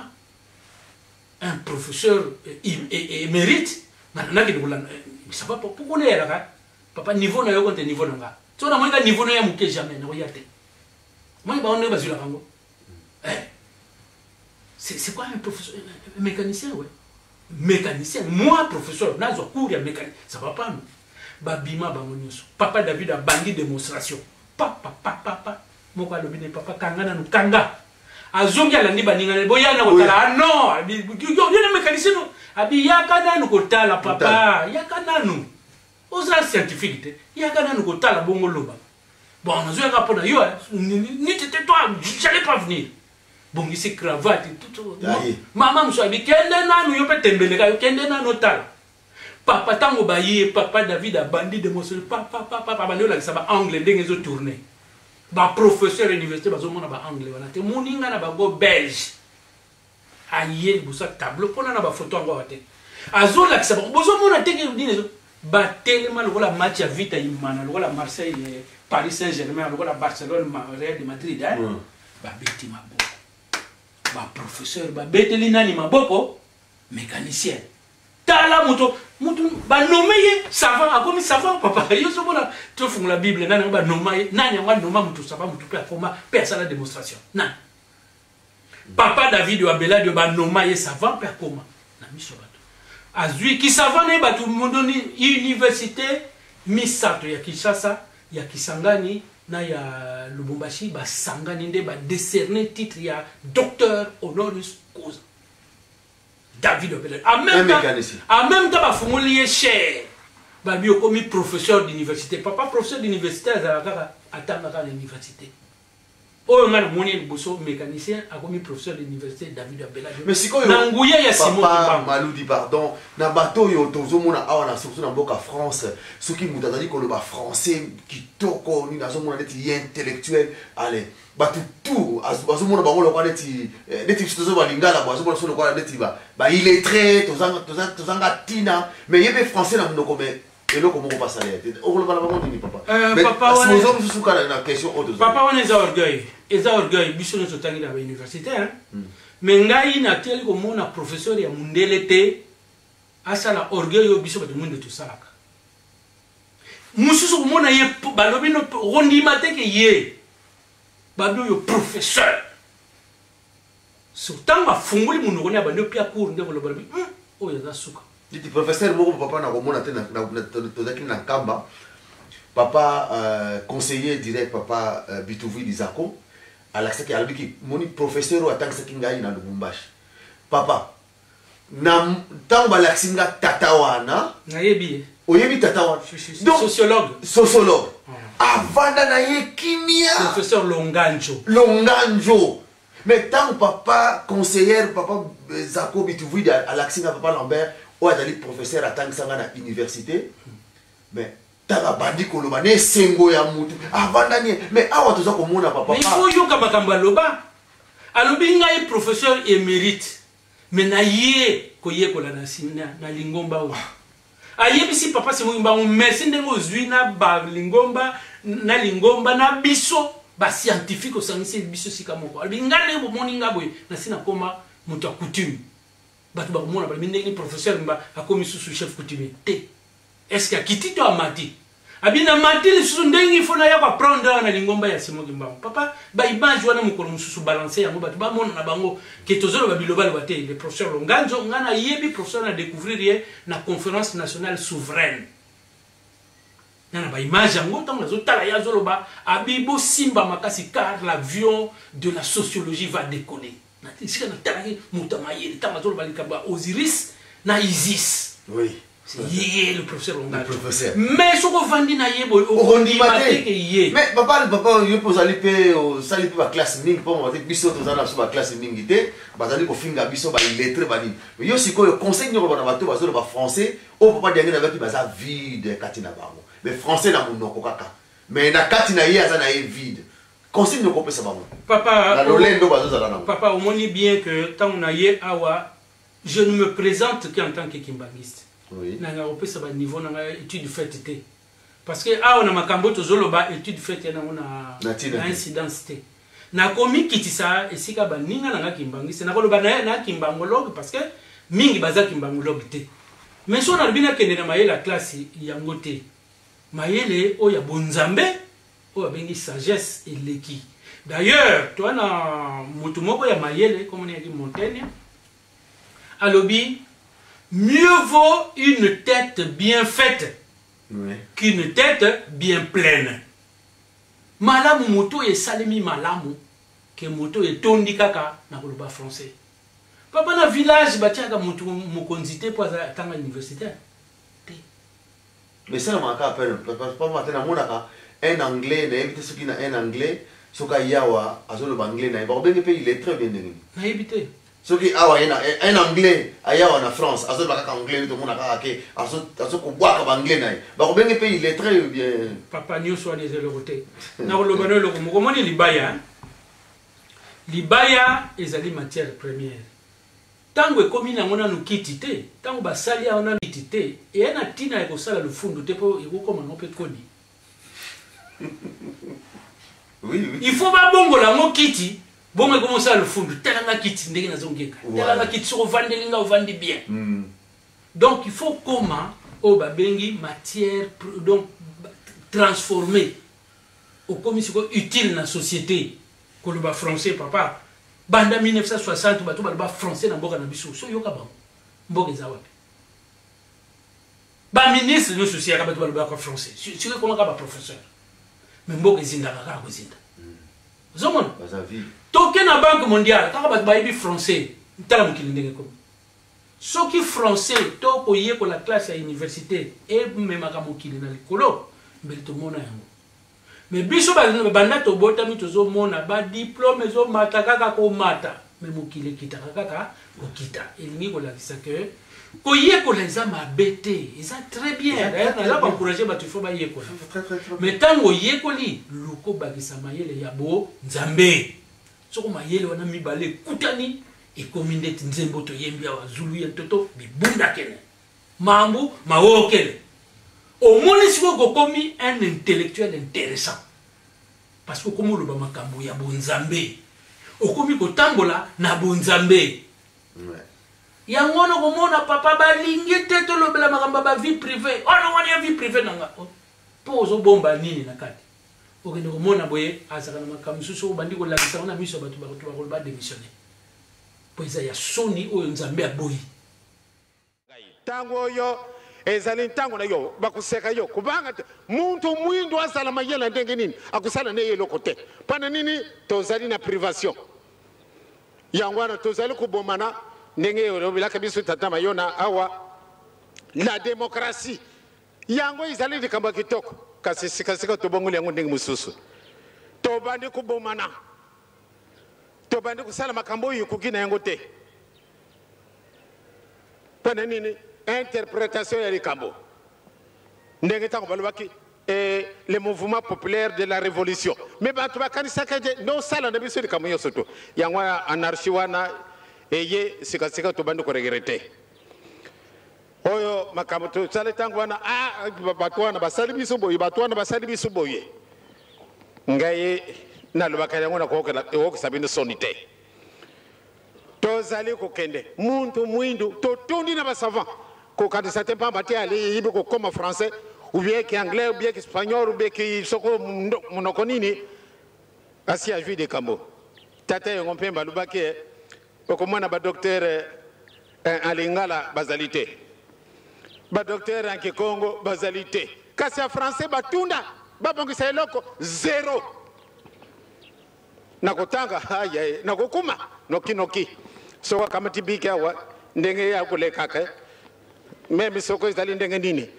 un professeur émérite, nakende kolanda, ça va? Pourquoi neyelaka papa niveau na yo konte niveau na nga? So namoni ka niveau na ya moke, jamais nakoya te." Moni bango ndenge bazwilaka yango. C'est quoi, un professeur, un mécanicien? Ouais, mécanicien. Moi professeur, nazwa cours ya mécanique, ça va pas, non? Babima bango nyonso. Papa David abandi démonstration, papa papa pa moko alobi ne: "Papa, kanga nanu, kanga." Azongi, alandi baninga na boya na kotala. Ah non, abi yo na mécanicien, no abi: "Yaka nanu kotala, papa, yaka nanu, oza scientifique te, yaka nanu kotala bongo loba." Bon, nazoyaka mpo na yo niti te, toi j'allais pas venir. Bongisi cravate. Mama mosu abi: "Kende nanu, yo mpe tembeleka, yo kende nanu otala." Papa, ntango baye, papa David abandi démonstration, papa papa abandi olakisa baangle ndenge ezotourne. Baprofesseur université bazomona baangle wana te. Moninga na bango belge aye liboso ya tableau mpona na bafoto yango awa te, azolakisa bango: "Bozomona teke nini?" Batelema lokola match ya Vita Imana, lokola Marseille Paris Saint Germain, lokola Barcelone Real de Madrid, eh? Babeti maboko, baprofesseur babeteli nani maboko? Mécanicien. Tala moto, moto banome ye savant, akomi savant. Papa, yo ozomona, tofungola Bible, nani yango banoma ye? Nani yango anoma moto savant, moto mpe akoma mpe asala démonstration? Nani? Papa David Wabeladi, banoma ye savant mpe akoma na miso ya bato, azwi kisavant na ye. Bato mondoni université misato, ya Kinshasa, ya Kisangani na ya Lubumbashi, basangani nde badécerne titre ya docteur honoris causa David Wabeladi. En même temps, en même temps bafungoli ye chaire, babi okomi professeur d'université. Papa, professeur d'université azala kaka atangaka na université. Oyo ngai namoni liboso, mécanicien akomi professeur d'université, David Wabeladi. Mais sikoyo, na nguya ya Simon Papa Maludi, pardon, na bato oyo tozomona awa na surtout na mboka France, soki moto azali koloba français kitoko nini, azomona neti ye intellectuel. Ale bato tout bazomona bango lokola neti biso tozoba lingala bo, azomona biso lokola neti baillettré, tozanga ntina. Mais ye mpe français na monoko, mais eloko moko basala ya te. Okoloba na bango nini, papa? Ozo mosusu kaka na question oyo. Papa, wana eza orgueil, eza orgueil. Biso nyonso totangi na bauniversité, mais ngai nateli komona professeur ya mundele te asala orgueil oyo biso bato mwindu tosalaka. Mosusu komona ye, balobi no kondima te ke ye babi oyo professeur. So ntango afungoli monoko ne, abandi opia cours nde koloba, lobi oyo aza suka. Niti professeur moko, papa, na komona te, tozalaki na Nkamba, papa conseiller direct, papa Bituvi Lizako, alakisaki, alobiki: "Moni professeur oyo atangisaki ngai na Lubumbashi." Papa, na ntango balakisi nga tata wana. Nayebi ye. Oyebi tata wana? Donc sociologue. Sociologue, avanda na ye kimia. Professeur Longanjo. Longanjo. Mais ntango papa conseillère, papa Zako Bituvidi, alakisi nga papa Lambert oyo azali professeur atangisa nga na université, mais ntango abandi koloba na esengo ya mutu avandani ye. Mais awa toza komona papa. Mais il faut yoka makambo aloba. Alobi: "Ngai professeur émérite, mais naye koyekola na lingomba oyo." Ayebisi papa Simon Kimbangu: "Merci ndenge ozwi na balingomba, na lingomba na biso bascientifique, osangisi biso esika moko." Alobi: "Ngai ndenge bomoni nga boye, nasi nakoma moto ya coutume. Bato bakomona, balobi ndenge professeur mba akomi susu chef coutumier te, est ce que akiti to amati?" Abi: "Na mati lisusu ndenge ifo naya koapprendre awa na lingomba ya Simon Kimbangu." Papa, baimage wana, mokolo mosusu balance yango, bato bamona na bango ke tozoloba bilobaloba te. Le professeur Longanzo, ngai nayebi professeur, na découvrir ye na conférence nationale souveraine na baimage yango. Ntango nazotala ye azoloba, abi: "Bosimba makasi car l'avion de la sociologie va décoller." Esika natalaki moto ya mayele, ntango azoloba likambo ya Osiris na Isis. Ye le professeur Le professeur. Mais soki ovandi na ye boye, okondima okondima te te ke ye. Mais papa, papa, yo mpe ozali mpe osali mpe baclasse mingi, mpo te biso toza na biso baclasse mingi te, bazali kofinga biso baillettré banini. Mais yo sikoyo, conseil nini okoloba na bato bazoloba français oyo papa Diangi nabaki baza vide kati na bango, mais français na monoko kaka, mais na kati na ye aza na ye vide? Conseil nini okopesa bango Papa, na lolendo bazozala nango? Papa, omoni bien que ntango na ye awa, je ne me présente qu'en tant que kimbanguiste. Nanga kopesa baniveau na ngai étude faite te, parce que awa na makambo tozoloba, étude faite ya nango na Na ntina na te. incidence te. Nakomikitisa esika baninga na nga kimbanguiste, nakoloba na ye na kimbangologue, parce que mingi baza kimbangologue te. Mais so nalobi nakende na mayele ya classe yango te, mayele oyo ya bonzambe oyo abengi sagesse eleki. D'ailleurs, toa na motu moko ya mayele komoni yaki Montaigne, alobi: "Mieux vaut une tête bien faite qu'une tête bien pleine." Malamu moto oyo esalemi malamu ke moto oyo etondi kaka na koloba français. Papa, na village batiaka motu mokonzi te mpo aza atanga universitaire te. Mais esalamaka kaka pamba te. Namonaka un Anglais, nayebi te soki na un Anglais, soki ayawa azoloba anglais na ye, bakobenge mpe illettré bien ndenge nini? Nayebi te. Soki awa ye na un Anglais ayawa na France, azoloba kaka anglais, tomona kaka ke azokobwaka baanglais na ye, bakobenge mpe illettré bien? Papa, nyonso wana eza eloko te. Nakoloba na eloko moko. Omoni libaya, hein? Libaya ezali matière première. Ntango ekomi nango nanu kiti te, ntango basali yango nanu kiti te, eya na ntina ya kosala lofundu te, mpo ekokoma nango mpe koni. Il faut babongola yango kiti, bongo ekomi osala lofundu. Talanga kiti ndenge nazongeka. Talanga kiti, soki ovandeli nga, ovandi bien. Donc il faut koma oyo babengi matière donc transformé, okomi sikoyo utile na société. Koloba français, papa, banda 1960 bato baloba français na mboka na biso, so yoka bango, mboka eza wapi? Baministre nyonso osiyaka bato balobaka français, soki ekomaka baprofesseur, mais mboka ezindaka kaka kozinda. Ozomona Baza vide. Toke na Banque mondiale, kaka bato bayebi français. Tala mokili ndenge ekomi. Soki français to koyekola classe ya université ememaka mokili na likolo, mbele tomona yango. Mais biso banda tobotami, tozomona badiplôme ezomata kaka komata, mais mokili ekitaka kaka kokita. Elingi kolakisa ke koyekola eza mabe te, eza très bien. Eza très, D'ailleurs, très naza bien. koencourage bato, il faut bayekola. Très, très, très. Mais ntango oyekoli, luka obakisa mayele ya bo Nzambe. Soko mayele wana mibale ekutani, ekomi ndeti nzembo toyembi awa: "Zulu ye ntoto bibunda kene mambu mawokele." Omoni sikoyo kokomi un intellectuel intéressant, parce que okomi oloba makambo ya bonzambe, okomi kotambola na bonzambe. Yango wana komona, papa, balingi te tolobela makambo ya bavie privée wana. Wana ya vie privée na nga, mpo ozobomba nini na kati? Okende komona boye, azalaka na makambo mosusu oyo obandi kolakisa ngo na miso ya bato, bato bakoloba démissionne, mpo eza ya soni oyo Nzambe aboyi. Ntango oyo ezali ntango na yo, bakuseka yo, kobanga te. Muntu mwindu azala mayele ndenge nini, akosala na ye eloko te. Mpona nini? Tozali na privation. Yango wana tozali kobomana ndenge olobelaka biso tata Mayona awa. La démocratie yango ezali likambo ya kitoko, kasi sikasika tobongoli yango ndenge mosusu, tobandi kobomana, tobandi kosala makambo oyo ekoki na yango te. Mpo na nini? Interprétation ya likambo ndenge ntango balobaki le mouvement populaire de la révolution, mais bato bakanisaka ete nosala na biso likambo nyonso to yango wana. Anarchie wana eye sikasika, tobandi koregretter oyo makambo tosali ntango wana. Ah, bato wana basali biso boye, bato wana basali biso boye. Ngai nalobaka yango na kokokisa bino soni te. Tozali kokende muntu mwindu, totundi na basavant. Kokanisa te mpamba te aliyibi kokoma français ou bien ki anglais ou bien ki espagnol ou bien ki soko monoko nini, asi azwi likambo. Tata yango mpe balobaki okomona badocteur en lingala bazali te, badocteur en kikongo bazali te, kasi ya français batunda babongisa eloko zéro. Na kotanga aya, na kokuma nokinoki, soki akamati biki awa ndenge ye akolekaka. Meme soko ezali ndenge nini,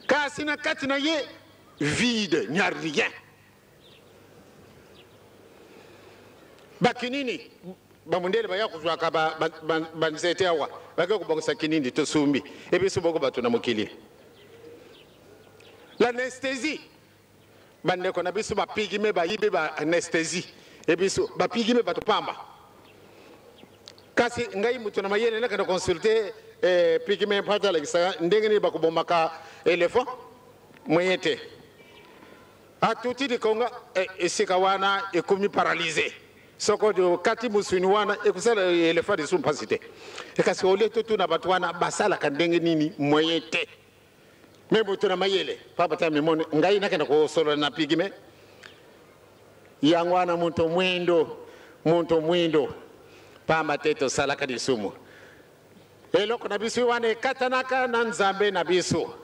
kasi na kati na ye vide, n'y a rien. Bakinini bamundele baya kozwaka banzete awa, bake kobongisa kinini, tosumbi ebiso boko bato na mokili. L'anesthésie, bandeko na biso bapigme bayibi ba anesthésie, ebiso bapigme bato pamba. Kasi ngai moto na mayele nakende consulte pigme mpo atalakisaka ndenge nini bakobomaka éléphant moyen te. Atuti likonga esika wana ekomi paralyse, soko okati mosuni wana ekosala éléphant lisusu mpasi te. Kasi olie totuna bato wana basalaka ndenge nini, moyen te. Me moto na mayele papa ta mimoni ngai nakende kosolola na pigme yango wana. Moto mwindo, moto mwindo pamba te tosalaka lisumu, eloko na biso wana ekatanaka na Nzambe na biso.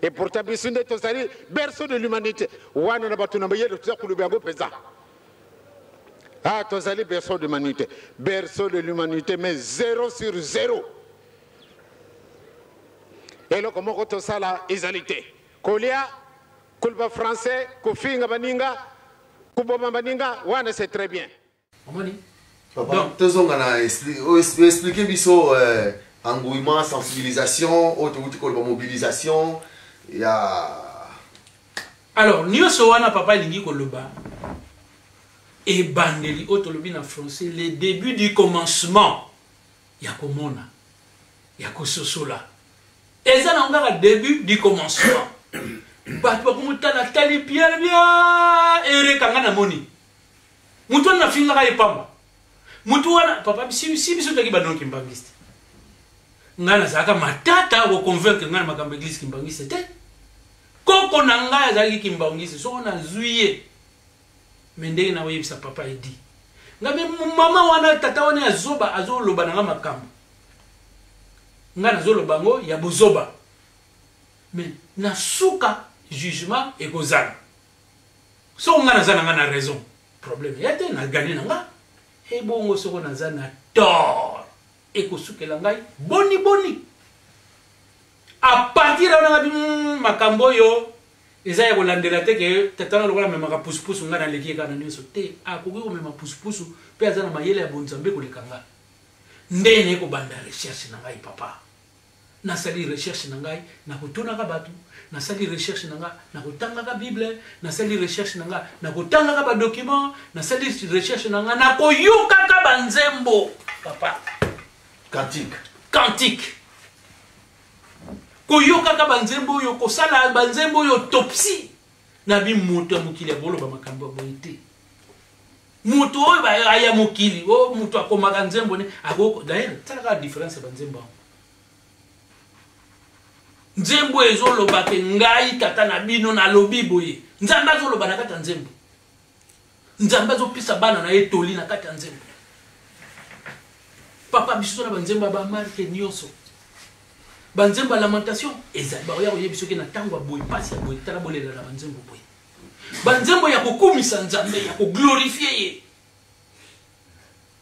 Et pourtant biso nde tozali berceau de l'humanité wana. Na bato na mayele toza koloba yango mpenza. Ah, tozali berceau de l'humanité, berceau de l'humanité, mais 0 sur 0. Eloko moko tosala ezali te: kolia, koloba français, kofinga baninga, koboma baninga wana, c'est très bien. Omoni? Papa, tozonga na expliquer biso engouement, sensibilisation oyo tokuti koloba mobilisation ya. Alors nyonso wana, papa, elingi koloba ebandeli oyo tolobi na français le début du commencement ya komona, ya kososola. Eza nango kaka début du commencement. Bato bakomotala tali bien bien, erekanga namoni mutu wana nafingaka ye pamba. Mutu wana, papa, si biso toki banonki kimbangiste, ngai nazalaka matata koconvaincre ngai na makambo église kimbangiste te. Koko na ngai azalaki kimbangiste, soko nazwi ye me ndenge nakoyebisa papa edi ngai me mama wana, tata wana ya zoba azoloba na ngai makambo ngai nazoloba yango ya bozoba. Mais na suka jugement ekozala soko ngai naza na ngai na raison, problème ya te, nagagner na nga. Ebongo soko naza na tort, ekosukela ngai boni boni? À partir wana ngabi makambo oyo eza ya kolandela te ke tata na lokola amemaka pusupusu, ngai naleki ye kaka na nyonso te. Akoki komema pusupusu mpe aza na mayele ya bonzambe koleka ngai. Nde naye kobanda recherche na ngai, papa. Nasali recherche na ngai nakotunaka bato, nasali recherche na ngai nakotangaka Bible, nasali recherche na ngai nakotangaka badocument, nasali recherche na ngai nakoyokaka banzembo, papa. Cantique. Cantique, koyokaka banzembo oyo, kosala banzembo oyo autopsie na bi. Moto ya mokili akoloba makambo ya boye te. Moto oyo aya mokili oyo, moto akomaka nzembo ne ako. D'ailleurs, talaka différence ya banzembo yango. Nzembo ezoloba ke ngai tata na bino nalobi boye. Nzambe azoloba na kati ya nzembo, Nzambe azopesa bana na ye toli na kati ya nzembo. Papa, biso na banzembo ya bamarke nyonso, banzembo ya lamentation ezali, bakoya koyebi soki na ntango ya boye, mpasi ya boye, tala bolela na banzembo boye, banzembo ya kokumisa Nzambe, ya koglorifier ye,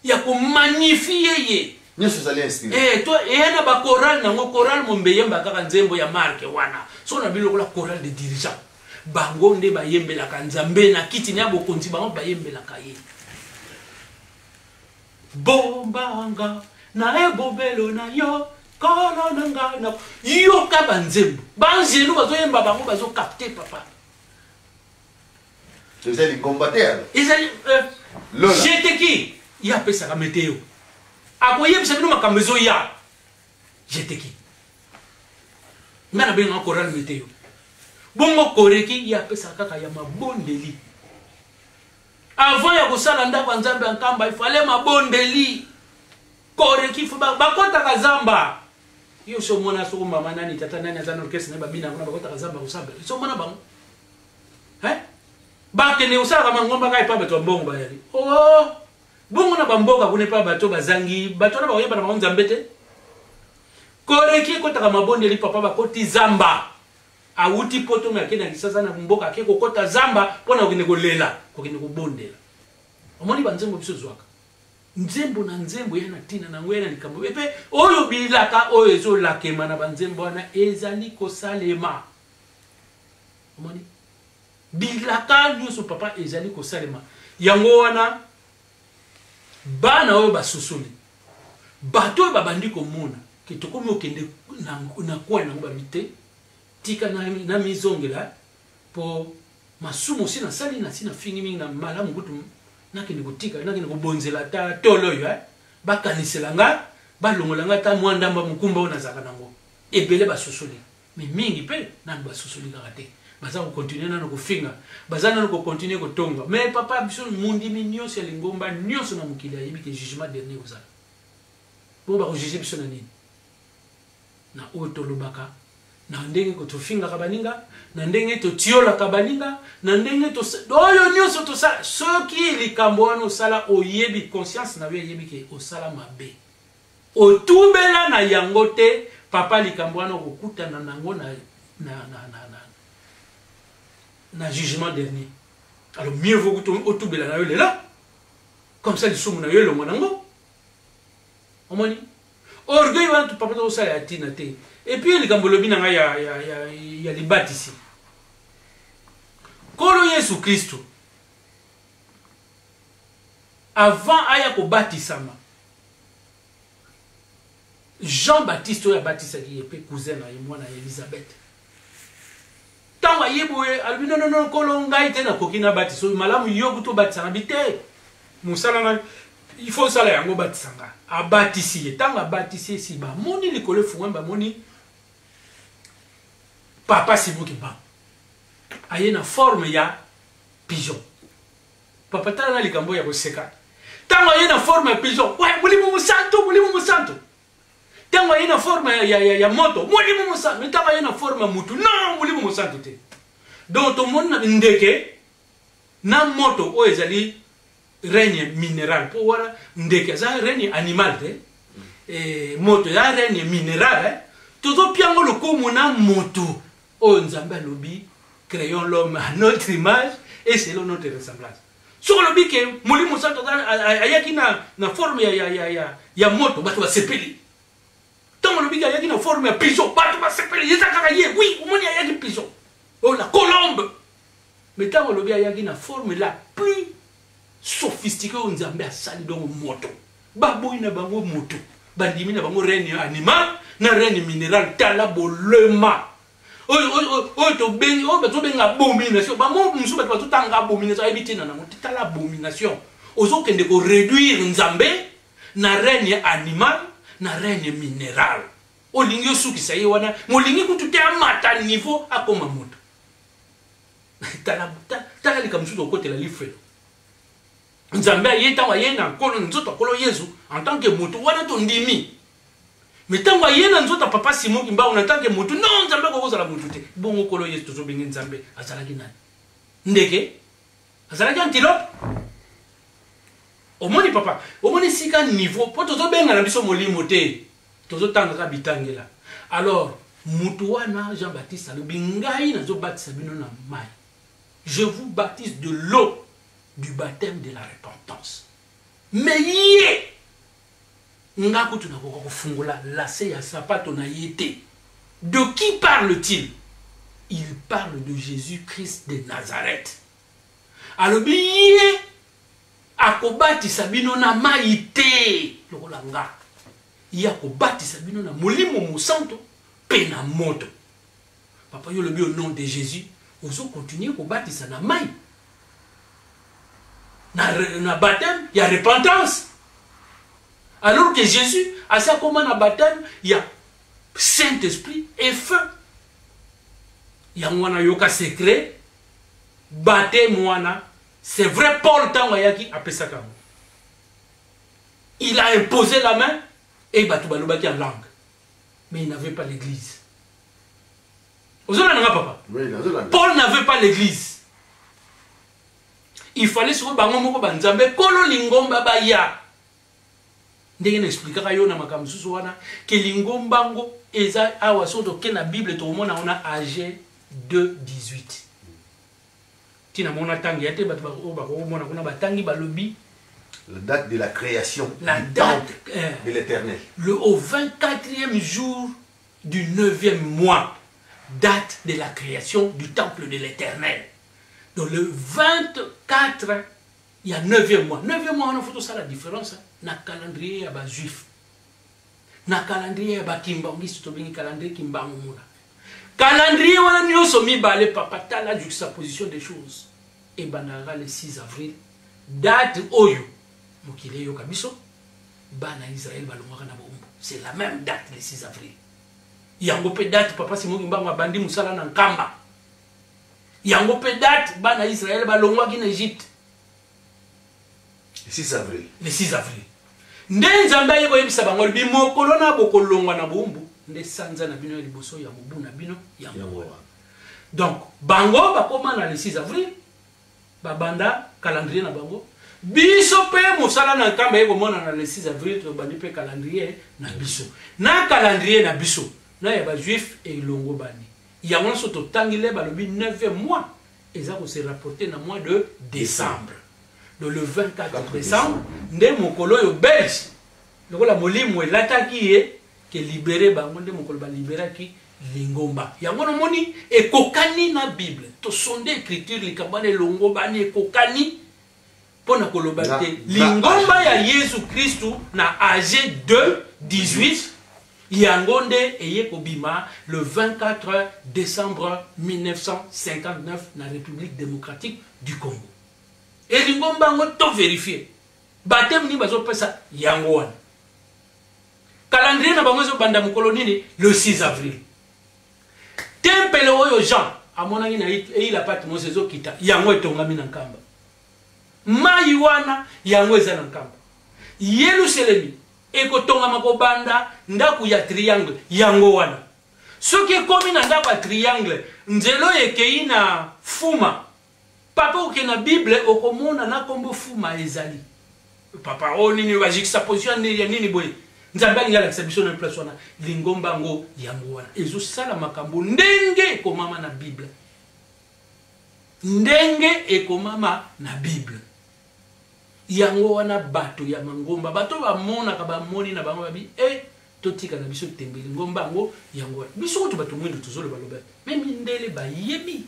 ya komagnifier ye. Nyonso ezali inspiré. Eh, to eya na bachorale nango. Chorale mombe eyemba kaka nzembo ya marke wana. So na bino lokola chorale de dirigeant, bango nde bayembelaka Nzambe na kiti na ya bokonzi, bango bayembelaka ye: bombanga na ebobelo na yo, kolo na ngai. Na yoka banzembo, banzelu bazoyemba, bango bazocapter, papa. Eza lingomba te alors. Ezali Lola. Jeteki ye apesaka meteo, akoyebisa bino makambo ezoya. Jeteki, ngai nabengaka chorale meteo. Bongo koreki ye apesaka kaka ya mabondeli. Avant ya kosala ndako ya Nzambe ya Nkamba, ifale mabondeli. Koreki fo bakɔtaka zamba. Yo so omona soko mama nani, tata nani aza na orchestre na ye, babina kuna, bakɔtaka zamba kosambela. So omona bango, hein? Bakende kosalaka mangomba kaka epa bato ya mbongo bayali. Oh, bongo na bamboka kuna epa bato bazangi, bato wana bakoyeba na bango Nzambe te. Koreki ekɔtaka mabondeli, papa. Bakoti zamba, awuti poto me ake na lisasa na mboka, ake kokɔta zamba mpo na kokende kolela, kokende kobondela. Omoni banzembo biso zwaka. Nzembo na nzembo ya na ntina na yango, ya na likambo mpe oyo bilaka oyo ezolakema na banzembo wana ezali kosalema. Omoni bilaka nyonso papa ezali kosalema. Yango wana bana oyo basosoli, bato oyo babandi komona ke tokomi okende na, na coin nango, babi te, tika na mizongela po masumu osi nasali, nasi nafingi mingi na malamu kutu nakende kotika, nakende kobonzela ata tolo oyo, bakanisela nga, balongola nga ata mwa ndambo ya mokumba oyo nazalaka nango. Ebele basosoli, mais mingi mpe nanu basosoli kaka te, baza kokontinue nanu kofinga, baza nanu kokontinue kotonga. Mais papa, biso mondimi nyonso ya lingomba nyonso na mokili ayebi ke jugement dernier kozala bongo. Bakojuge biso na nini? Na oyo tolobaka, na ndenge tofingaka baninga, na ndenge totiolaka baninga, na ndenge oyo nyonso tosala. Soki likambo wana osala, oyebi, conscience na yo eyebi ke osala mabe, otubela na yango te, papa, likambo wana okokutana nango na jugement dernier. Alors mieux vaut kutu otubela na yo lelo, comme ça lisumu na yo elongwa nango. Omoni orgueil wana, papa, tokosala ya ntina te. Et puis likambo olobi na ngai ya libatisi, Nkolo Yesu Kristo avant aya kobatisama, Jean Baptiste oyo abatisaki ye mpe cousin na ye, mwana ya Elizabeth, ntango aye boye alobi: "Non, non, non, Nkolo, ngai te nakoki nabatisa oyo, malamu yo kutu obatisanga." Bi te, mosala na il faut osala yango, obatisa nga. Abatisi ye. Ntango abatisi ye, si bamoni likolo efungwami, bamoni papa Simon Kimbangu aye na forme ya pigeon. Papa, tala na likambo ya koseka. Ntango aye na forme ya pigeon, we Molimo Mosantu, Molimo Mosantu. Ntango aye na forme ya moto, Molimo Mosantu. Mais ntango aye na forme ya mutu, non, Molimo Mosantu te. Donc tomoni na ndeke na moto oyo ezali règne minéral, mpo wana ndeke aza règne animal te, moto eza règne minéral, eh. Tozopiango lokumu na moto oyo Nzambe alobi: "Créons l'homme à notre image et selon notre ressemblance." Soki olobi ke Molimo Santo ayaki na forme ya moto, bato basepeli. Ntango olobi ke ayaki na forme ya pigeon, bato basepeli, eza kaka ye, oui, omoni ayaki pigeon oyo, la colombe. Mais ntango olobi ayaki na forme la plus sophistiquée oyo Nzambe asali, donc moto, baboyi na bango moto, bandimi na bango règne animal na règne minéral. Tala bolema oyo tobengi, oyo bazobenga abomination. Bango mosusu, bato bazotanga abomination, ayebi ntina nango te. Tala abomination, ozokende koréduire Nzambe na règne animal, na règne minéral. Olingi osukisa ye wana, molingi kutu te amata niveau akoma moto. Tala, tala likambo mosusu, okotela lifelo. Nzambe aye, ntango aye na Nkolo, nzoto ya Nkolo Yezu en tant que moto, wana tondimi. Mais ntango aye na nzoto ya papa Simon Kimbangu na tant que motu, non, Nzambe akokozala motu te. Bongo Nkolo Yesu tozobenge Nzambe azalaki nani? Ndeke? Azalaki antilope? Omoni papa, omoni sika niveau mpo tozobenga na biso molimo te, tozotangaka bitangela. Alors mutu wana Jean Baptiste alobi: "Ngai nazobatisa bino na mai, je vous baptise de l'eau du baptême de la repentance, mais ye, nga kutu nakoka kofungola lacet ya sapato na ye te." De qui parle-t-il? Il parle de Jésus-Christ de Nazareth. Alobi ye akobatisa bino na mai te lokola nga, ye akobatisa bino na Molimo Mosanto mpe na moto. Papa, yo olobi au nom de Jésus, ozokontinue kobatisa na mai, na baptême ya repentance, alors que Jésus asi akóma na baptême ya Saint-Esprit et feu. Yango wana, yoka secret, baptême wana, c'est vrai, Paul ntango ayaki apesaka yango, il a imposé la main et bato balobaki en langue, mais il n'avait pas l'église. Ozolanda nga, papa? Oui, nazolanda. Paul n'avait pas l'église. Il fallait sikoyo bango moko banzambe kolo lingomba baya. Ndenge na explikaka yo na makambo mosusu wana ke lingomba ngo eza awa. Soki toke na Bible, tokomona wana Aggée 2 18. Ntina mona ntangi ya te, bato oyo bakomona kuna batangi, balobi La date de la création La du date, temple de l'Éternel. Au 24e jour du 9e mois, date de la création du temple de l'Éternel. Donc le 24, il y a 9e mois. 9e mois, on a fait ça la différence. Na calendrier, il y a juif. Na calendrier, il y a kimbanguiste, tobengi calendrier kimbangu muna. Calendrier, on a nyonso mibale, papa, tala juxtaposition des choses. Et banara le 6 avril, date oyo, mokili eyoka biso, bana Israël balongwaka na bombo. C'est la même date, le 6 avril. Yango pe date, papa Simon Kimbangu abandi musala na Nkamba. Yango pe date, bana Israël balongwaki na Égypte. Le 6 avril. Le 6 avril. Nde Nzambe aye koyebisa bango, alobi, mokolo na bokolongwa na bombu, nde sanza na bino ya liboso ya mobu na bino yango Yango wana. wana. Donc, bango bakoma na le 6 avril, babanda calendrier na bango. Biso pe mosala na Nkamba ye komona na le 6 avril, tobandi pe calendrier na biso. Na calendrier na biso, na ya ba juif elongo bani. Yango nyonso totangile balobi 9e mois, eza ko se rapporter na mois de décembre. Donc le 24 4 décembre, nde mokolo oyo belge, lokola molimo elataki ye, ke libéré bango, nde mokolo ba libéraki lingomba. Yango nomoni ekokani na Bible. Tosonde écriture likambo wana elongo bani ekokani mpona koloba te. Lingomba ya Yesu Kristu na âge de 18, yango nde eye kobima le 24 décembre 1959 na République démocratique du Congo. E lingomba yango to vérifier. Baptême nini bazopesa yango wana. Calendrier na bango ezobanda mokolo nini? Le 6 avril. Tempelo oyo Jean amonaki na eila Patmos ezokita, yango etongami na Nkamba. Mai wana yango eza na Nkamba. Yelusalemi ekotongama kobanda ndako ya triangle yango wana. Soki ekomi na ndako ya triangle, nzela oyo ekei na Fuma. Papa oke na Bible okomona na kombo Fuma ezali. Papa oyo nini ba juxtaposition ya nini boye? Nzambe alingi alakisa biso na place wana. Lingomba yango yango wana ezosala makambo ndenge ekomama na Bible. Ndenge ekomama na Bible. Yango wana bato ya mangomba, bato bamonaka bamoni na bango babi, totika na biso tembe lingomba yango yango wana. Biso kutu bato mwindu tozoloba loba. Mais mindele bayebi.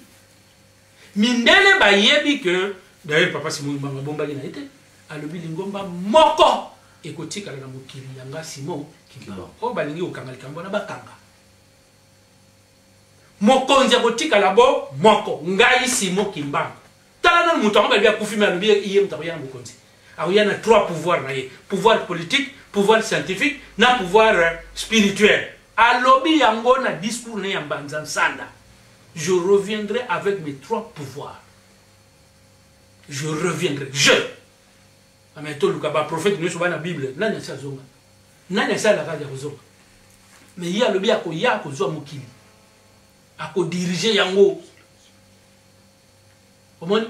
Mindele bayebi que d'ailleurs papa Simon Kimbangu abombaki na ye te, alobi lingomba moko ekotikala na mokili ya nga Simon Kimbangu. Oyo balingi kokanga likambo wana bakanga. Mokonzi akotikala bo moko, ngai Simon Kimbangu. Tala nanu moto yango balobi akufi, mais alobi ye moto akoya na mokonzi. Akoya na trois pouvoirs na ye, pouvoir politique, pouvoir scientifique na pouvoir spirituel. Alobi yango na discours na ya Mbanza Nsanda. Je reviendrai avec mes trois pouvoirs. Je reviendrai. Je. Mais toluka ba prophète nyonso ba na Bible, nani asi azonga? Nani asi alaka ya kozonga? Mais ye alobi akoya akozwa mokili. Akodirige yango. Omoni?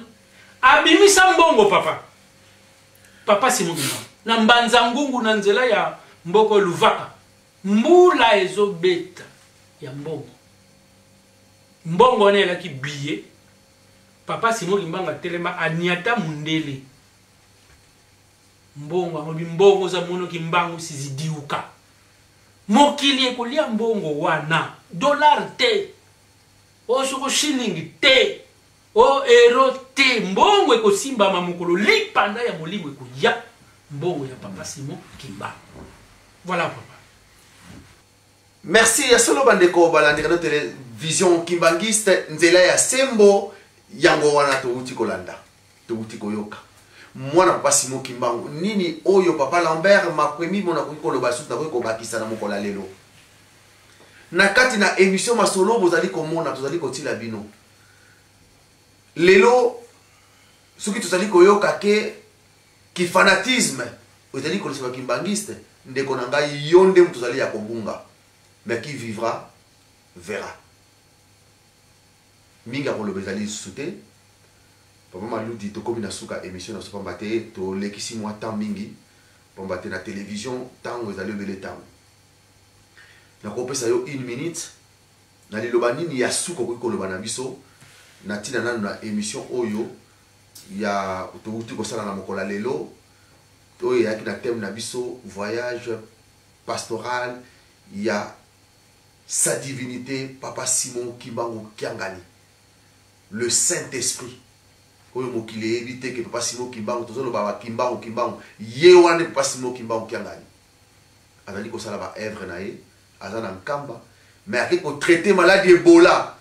Abimisa mbongo papa. Papa Simon Kimbangu. Na Mbanza Ngungu na nzela ya mboko Luvaka. Mbula ezobeta ya mbongo. Mbongo wana elaki billet. Papa Simon Kimbangu atelema aniata mundele. Mbongo yango mbongo za mono Kimbangu sizidiuka. Mokili ekolia mbongo wana. Dollar te. O soko shilling te. O euro te. Mbongo ekosimbama mokolo lipanda ya molimo ekoya. Mbongo ya papa Simon Kimbangu. Voilà papa. Merci ya solo bandeko balandika na télévision Kimbanguiste nzela ya sembo yango wana towuti kolanda, towuti koyoka. Mwana papa Simon Kimbangu, nini oyo papa Lambert Makwemi mona koki koloba susu nakoki kobakisa na mokolo ya lelo. Na kati na émission masolo bozali komona tozali kotila bino. Lelo soki tozali koyoka ke ki fanatisme ezali kolisa ba kimbanguiste, ndeko na ngai yo nde moto ozali ya kobunga, mais qui vivra verra. Mingi ya koloba ezali lisusu te. Papa Maludi, tokomi na suka émission na biso pamba te tolekisi mwa temps mingi, pamba te na télévision tango ezali obele tango. Nakopesa yo une minute na liloba nini ya suka okoki koloba na biso na ntina nanu na émission oyo ya towuti kosala na mokolo ya lelo. Oyo eyaki na thème na biso voyage pastoral ya sa divinité Papa Simon Kimbangu Kiangani, le Saint-Esprit. Oyo mokili eyebi te ke Papa Simon Kimbangu, tozoloba ba Kimbangu Kimbangu, ye wana nde Papa Simon Kimbangu Kiangani. Azali kosala ba œuvre na ye, aza na Nkamba, mais ake kotraite maladie Ebola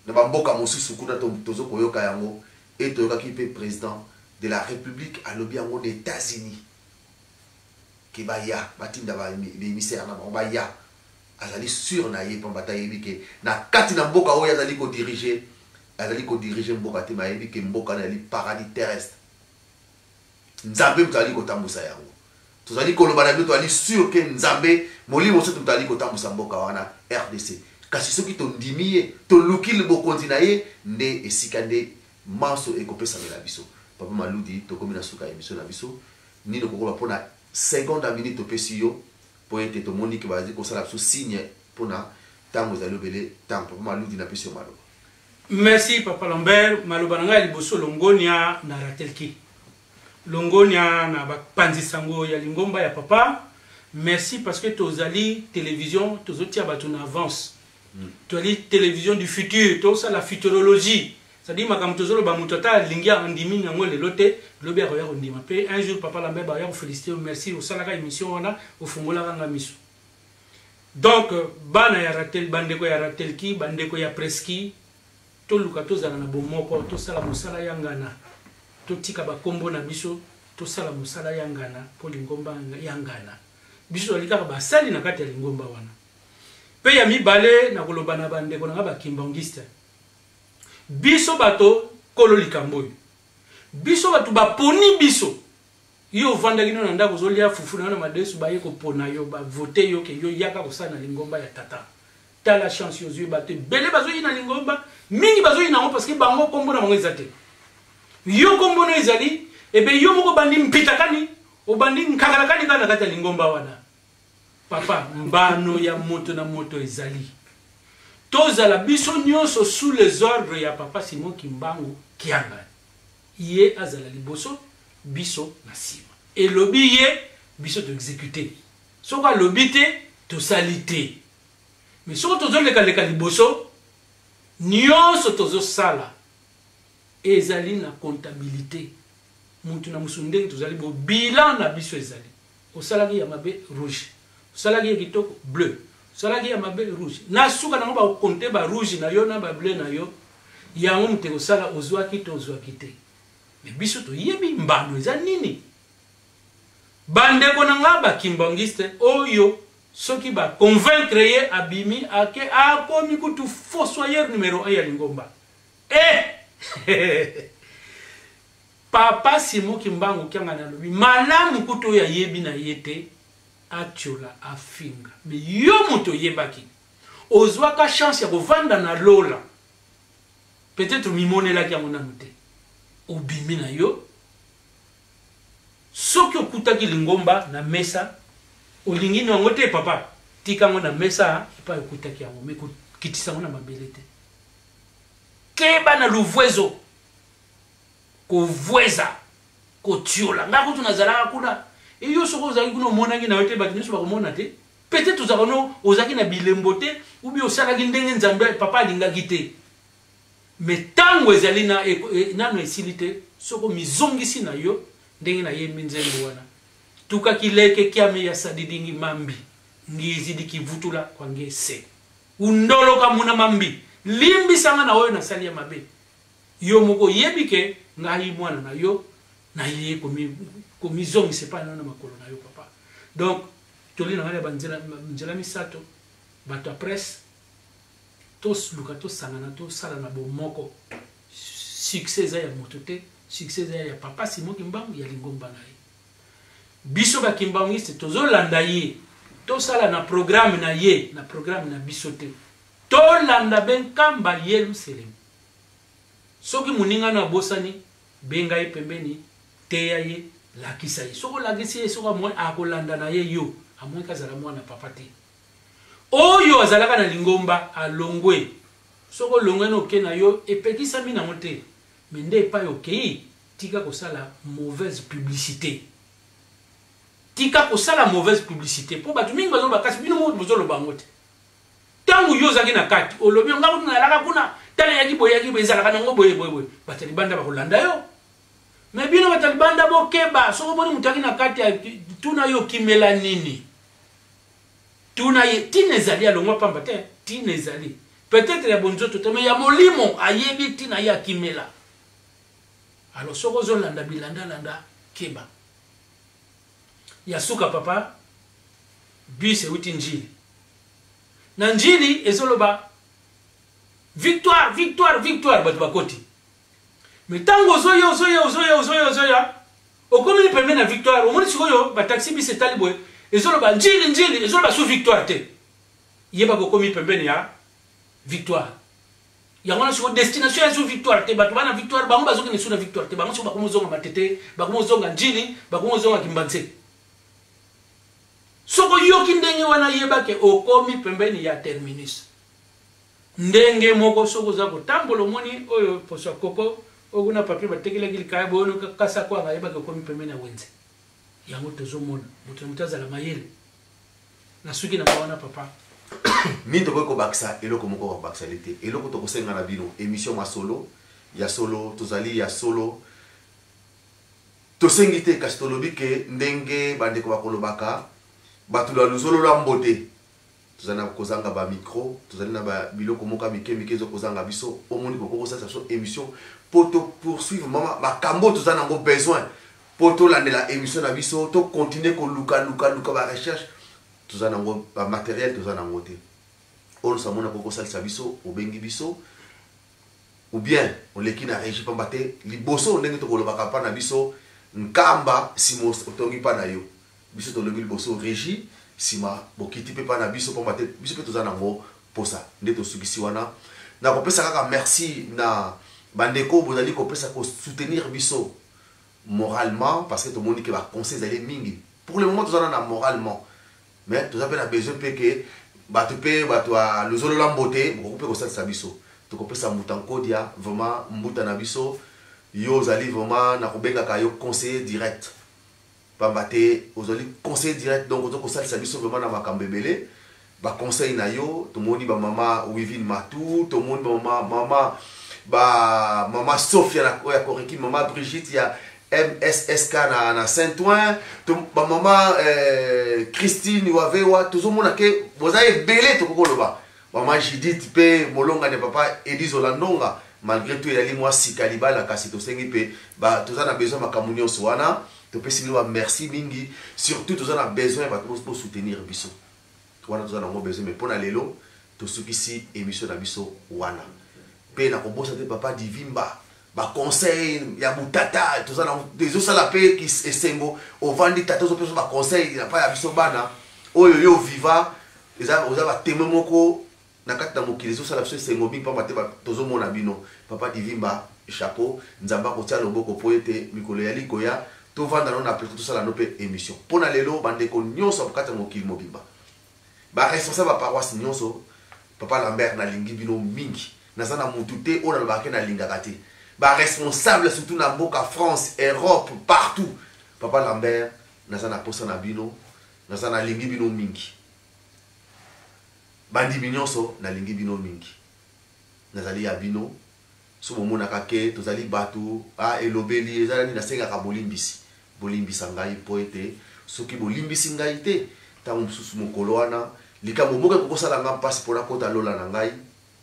na ba mboka mosusu kuna tozo koyoka yango. Et toyokaki mpe président de la République alobi yango na États-Unis ke baya batinda ba émissaire na bango baya. Azali sûr na ye pamba te ayebi ke na kati na mboka oyo azali kodiriger, azali kodiriger mboka te, mais ayebi ke mboka na ezali paradis terrestre. Nzambe moto azali kotambusa yango. Tozali koloba na bino, tozali sûr ke Nzambe molimo soki moto azali kotambusa mboka wana RDC. Kasi soki tondimi ye, toluki bokonzi na ye, nde esika nde manso ekopesamela biso. Papa Maludi, tokomi na suka ya émission na biso. Nini okokoba mpona seconde ya minute topesi yo, po ete tomoni ke bazali kosala biso signe mpona ntango ezali obele ntango. Papa Maludi, napesi yo maloba. Merci Papa Lambert. Maloba na ngai ya liboso, longonia na Ratelki, longonia na bapanzi sango ya lingomba ya papa. Merci parce que tozali télévision, tozotia bato na avance. Tozali télévision du futur, tosala futurologie, c'est-à-dire makambo tozoloba, moto ata alingi andimi yango lelo te, lobi akoya kondima. Mpe un jour Papa Lambert bakoya koféliciter yo: merci, osalaka émission wana, ofungolaka nga miso. Donc bana ya Ratel, bandeko ya Ratelki, bandeko ya Preski, toluka tozala na bomoko, tosala mosala ya ngana, totika bakombo na biso, tosala mosala ya ngana mpo lingomba ya ngana. Biso tozali kaka basali na kati ya lingomba wana. Mpe ya mibale, na koloba na bandeko na nga bakimbangiste, biso bato kolo likambo oyo, biso bato baponi biso. Yo ovandaki no na ndako, ozolia fufu na yo na madesu, baye kopona yo, bavote yo ke yo yaka kosala na lingomba ya tata. Tala chance ozwi. Bato ebele bazoyi na lingomba, mingi bazoyi nango parce que bango kombo na bango eza te. Yo kombo no ezali ebe, yo moko obandi mpitakani, obandi nkakalakani kaka na kati ya lingomba wana. Papa, mbano ya moto na moto ezali tozala biso nyonso sous les ordres ya Papa Simon Kimbangu Kiangani. Ye azala liboso, biso na nsima. Elobi ye, biso toexécute. Soki alobi te, tosali te. Mais soki tozolekaleka liboso, nyonso tozosala ezali na comptabilité, mutu na mosu ndenge tozali bo bilan na biso ezali: osalaki ya mabe, rouge; osalaki ya kitoko, bleu; osalaki ya mabe, rouge. Na suka nango bakokonte barouge na yo na bableu na yo, yango moto ekosala ozwaki to ozwaki te. Mais biso toyebi mbano eza nini. Bandeko na nga bakimbangiste oyo, soki baconvaincre ye, abimi, ake, akomi kutu fossoyeur numéro 1 ya lingomba. Eh! Papa Simon Kimbangu Kiangani alobi malamu kutu oyo ayebi na ye te atiola, afinga. Mais yo moto oyebaki, ozwaka chance ya kovanda na lola, peut-être mimonelaki yango nanu te, obimi na yo. Soki okutaki lingomba na mesa, olingi no yango te, papa, tika yango na mesa epai okutaki yango, mais kokitisa yango na mabele te. Keba na luvwezo, kovweza, kotiola. Nga kutu nazalaka kuna. Eyo soki ozalaki kuna, omonaki na yo te, bato nyonso bakomona te. Peut-être ozalaka no, ozalaki na bilembo te, ubi osalaki ndenge Nzambe papa alingaki te. Mais ntango ezali na, nano esili te. Soki omizongisi na yo ndenge nayembi nzembo wana: tukaki leke kiame ya sadidingi mambi ngizidi kivutula kwa ngese undoloka muna mambi, limbisanga na oyo nasali ya mabe. Yo moko oyebi ke ngai mwana na yo naye komizongisa epai na yo na makolo na yo, papa. Donc toli na ngai ya banzela nzela misato: bato ya presse, toluka tosangana, tosala na bomoko. Succès eza ya moto te, succès eza ya Papa Simon Kimbangu, ya lingomba na ye. Biso bakimbangiste tozolanda ye, tosala na programme na ye, na programme na biso te. Tolanda be Nkamba Yelusalemi. Soki moninga no abosani, benga ye pembeni, teya ye, lakisa ye. Soki olakisi ye, soki amoi, akolanda na ye. Yo amoki azala mwana papa te oyo azalaka na lingomba, alongwe. Soki olongwe na oke na yo, epekisami nango te, mais nde epai okei, tika kosala mauvaise publicité. Tika kosala mauvaise publicité mpo bato mingi bazoloba, kasi bino moko bozoloba yango te. Ntango yo ozalaki na kati, olobi nga kutu nayalaka kuna, tala eyaki boye, eyaki boye, ezalaka nango boye boye boye, bato ya libanda bakolanda yo. Me bino bato ya libanda bokeba, soki omoni moto ayaki na kati, tuna yo okimela nini, tuna ye ntina ezali, alongwa pamba te, ntina ezali peut-être ya bonzoto te, me ya molimo ayebi ntina ye akimela. Alors soki ozolanda bilandalanda, keba. Ya suka papa, bus euti Njili, na Njili ezoloba victoire, victoire, victoire, bato bakoti. Me ntango ozoya, ozoya, ozoya, ozoya, ozoya, okomi pembeni na victoire, omoni sikoyo bataxi bis etali boye, ezoloba Njili, Njili, ezoloba su victoire te, yeba kokomi pembeni ya victoire. Yango wana sikoyo destination ya su victoire te. Bato bana victoire bango bazokende su na victoire te, bango siko bakomi ozonga Matete, bakomi ozonga Njili, bakomi ozonga Kimbanse. Soki oyoki ndenge wana, yeba ke okomi pembeni ya terminus. Ndenge moko soki oza kotambola, omoni oyo poso ya koko oyo kuna papier batekelaki likaya boyono kasa kwanga, yeba ke okomi pembeni ya wenze. Yango tozomona moto na moto azala mayele. Nasuki na wana papa. Nini tokoki kobakisa? Eloko moko bakobakisa li te. Eloko tokosenga na bino, émission Masolo ya Solo, tozali ya solo, tosengi te, kasi tolobi ke ndenge bandeko bakolobaka, bato ya luzolo lwa mbote, tozali na kozanga bamicro, tozali na biloko moko ya mike mike ezokozanga biso. Omoni, bokoki kosalisa biso émission mpo topoursuivre mama makambo oyo toza nango besoin, mpo tolandela émission na biso, tocontinue koluka luka luka barecherche. Toza nango bamatériel, toza nango te. Oyo nyonso amoni akoki kosalisa biso, obengi biso ou bien oleki na régie, pamba te liboso ndenge tokolobaka mpa na biso Nkamba, nsima otongi mpa na yo. Biso tolobi liboso régie, nsima bokiti mpe mpa na biso, pamba te biso mpe toza nango posa. Nde tosukisi wana. Nakopesa kaka merci na bandeko bozali kopesa kosoutenir biso moralement, parce que tomoni ke baconseil ezali mingi. Pour le moment toza na moralement, mais toza mpe na besoin mpe ke bato mpe bato ya luzolola mbote bokoki mpe kosalisa biso. Tokopesa Mbuta Nkodia, vraiment mbuta na biso, yo ozali vraiment, nakobengaka yo conseiller direct, pamba te ozali conseiller direct, donc oza kosalisa biso vraiment na makambo ebele. Baconseil na yo tomoni, bamama Wivine Matu, tomoni bamama mama ba mama Sophia na oyo ya Koreki, mama Brigitte ya MSSK na Saint-Ouen, bamama Christine Wavewa, tozomona ke boza ebele. Tokoki koloba mama Judith mpe molongani ya papa Elise Olandonga, malgré tout eyali mwa sika libala, kasi tosengi mpe toza na besoin makambo nyonso wana. Topesi bino bamerci mingi, surtout toza na besoin ya bato bosoutenir biso wana, toza nango besoin. Mais mpo na lelo tosukisi émission na biso wana. Mpe nakobosa te papa Divimba, baconseil ya butata toza na ezosala mpe esengo. Ovandi tata, ozopesa baconseil na pa ya biso bana oyo yo viva, eza oza batémoin moko na kati na mokili, ezosala biso esengo mingi, pamba te tozomona bino. Papa Divimba, chapeau, Nzambe akotia loboko mpo ete mikolo eyali koya tovanda no na plateau, tosala no mpe émission. Mpo na lelo, bandeko nyonso kati ya mokili mobimba, baresponsable ya paroisse nyonso, papa Lambert, nalingi bino mingi. Naza na mutu te oyo nalobaka ke nalingaka te. Baresponsable surtout na mboka France, Europe, partout, papa Lambert, naza na posa na bino, naza nalingi bino mingi. Bandimi nyonso, nalingi bino mingi, nazali ya bino. So bomonaka ke tozali bato a elobeli eza nani, nasengaka bolimbisi, bolimbisa ngai, mpo ete soki bolimbisi ngai te, ntango mosusu mokolo wana likambo moko ekokosala nga mpasi mpona kota lola na ngai,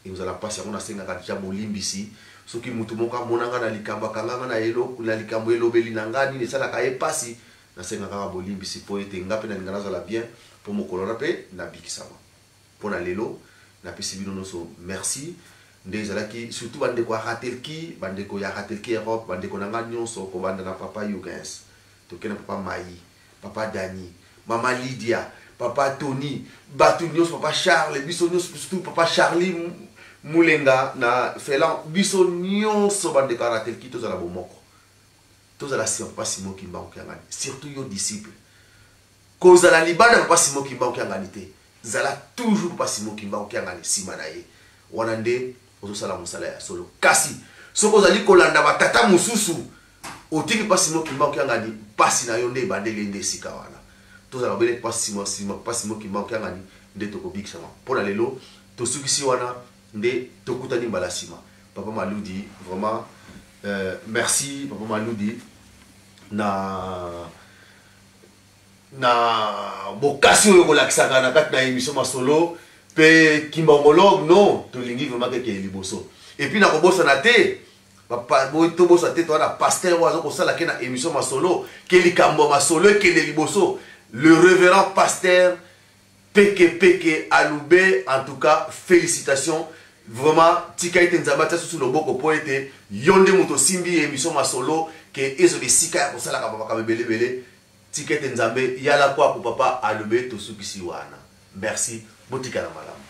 ekozala mpasi. Yango nasengaka deja bolimbisi. Soki motu moko amona nga na likambo, akanga nga na likambo elobeli na nga nini esalaka ye mpasi, nasengaka kaka bolimbisi, mpo ete nga mpe nalinga nazala bien, mpo mokolo wana mpe nabikisama. Mpo na lelo napesi bino nyonso merci. Nde ezalaki surtout bandeko ya Ratelki, bandeko ya Ratelki Europe, bandeko na nga nyonso, kobanda na papa Yugens, toke na papa Mai, papa Dani, mama Lydia, papa Tony, bato nyonso, papa Charles, biso nyonso, surtout papa Charlie Mulenga na Felan, biso nyonso bandeko ya Ratelki, tozala bomoko, tozala nsima papa Simon Kimbangu Kiangani. Surtout yo disciple, kozala libanda papa Simon Kimbangu Kiangani te, zala toujours papa Simon Kimbangu Kiangani nsima na ye, wana nde ozosala mosala ya solo. Kasi soki ozali kolanda batata mosusu, otiki papa Simon Kimbangu Kiangani, mpasi na yo nde ebandeli nde esika wana. Tozala bele papa Simon, Simon, papa Simon Kimbangu Kiangani nde tokobikisama. Mpo na lelo tosukisi wana nde tokutani mbala nsima. Papa Maludi, vraiment merci papa Maludi na bokasi oyo kolakisaka na kati na émission masolo pe kimbangologue. Non, tolingi vraiment keke liboso. Et puis nakobosana te, tobosana te, toza na pasteur oyo aza kosala ke na émission masolo ke likambo ya masolo ekende liboso, le révérend pasteur Peke Peke Aloube. En tout cas, félicitations vraiment. Tika ete Nzambe atia susu loboko mpo ete yo nde moto osimbi émission masolo ke ezola esika ya kosalaka bamakambo ebelebele. Tika ete Nzambe yala kwako papa Alobe. Tosukisi wana, merci, botikala malamu.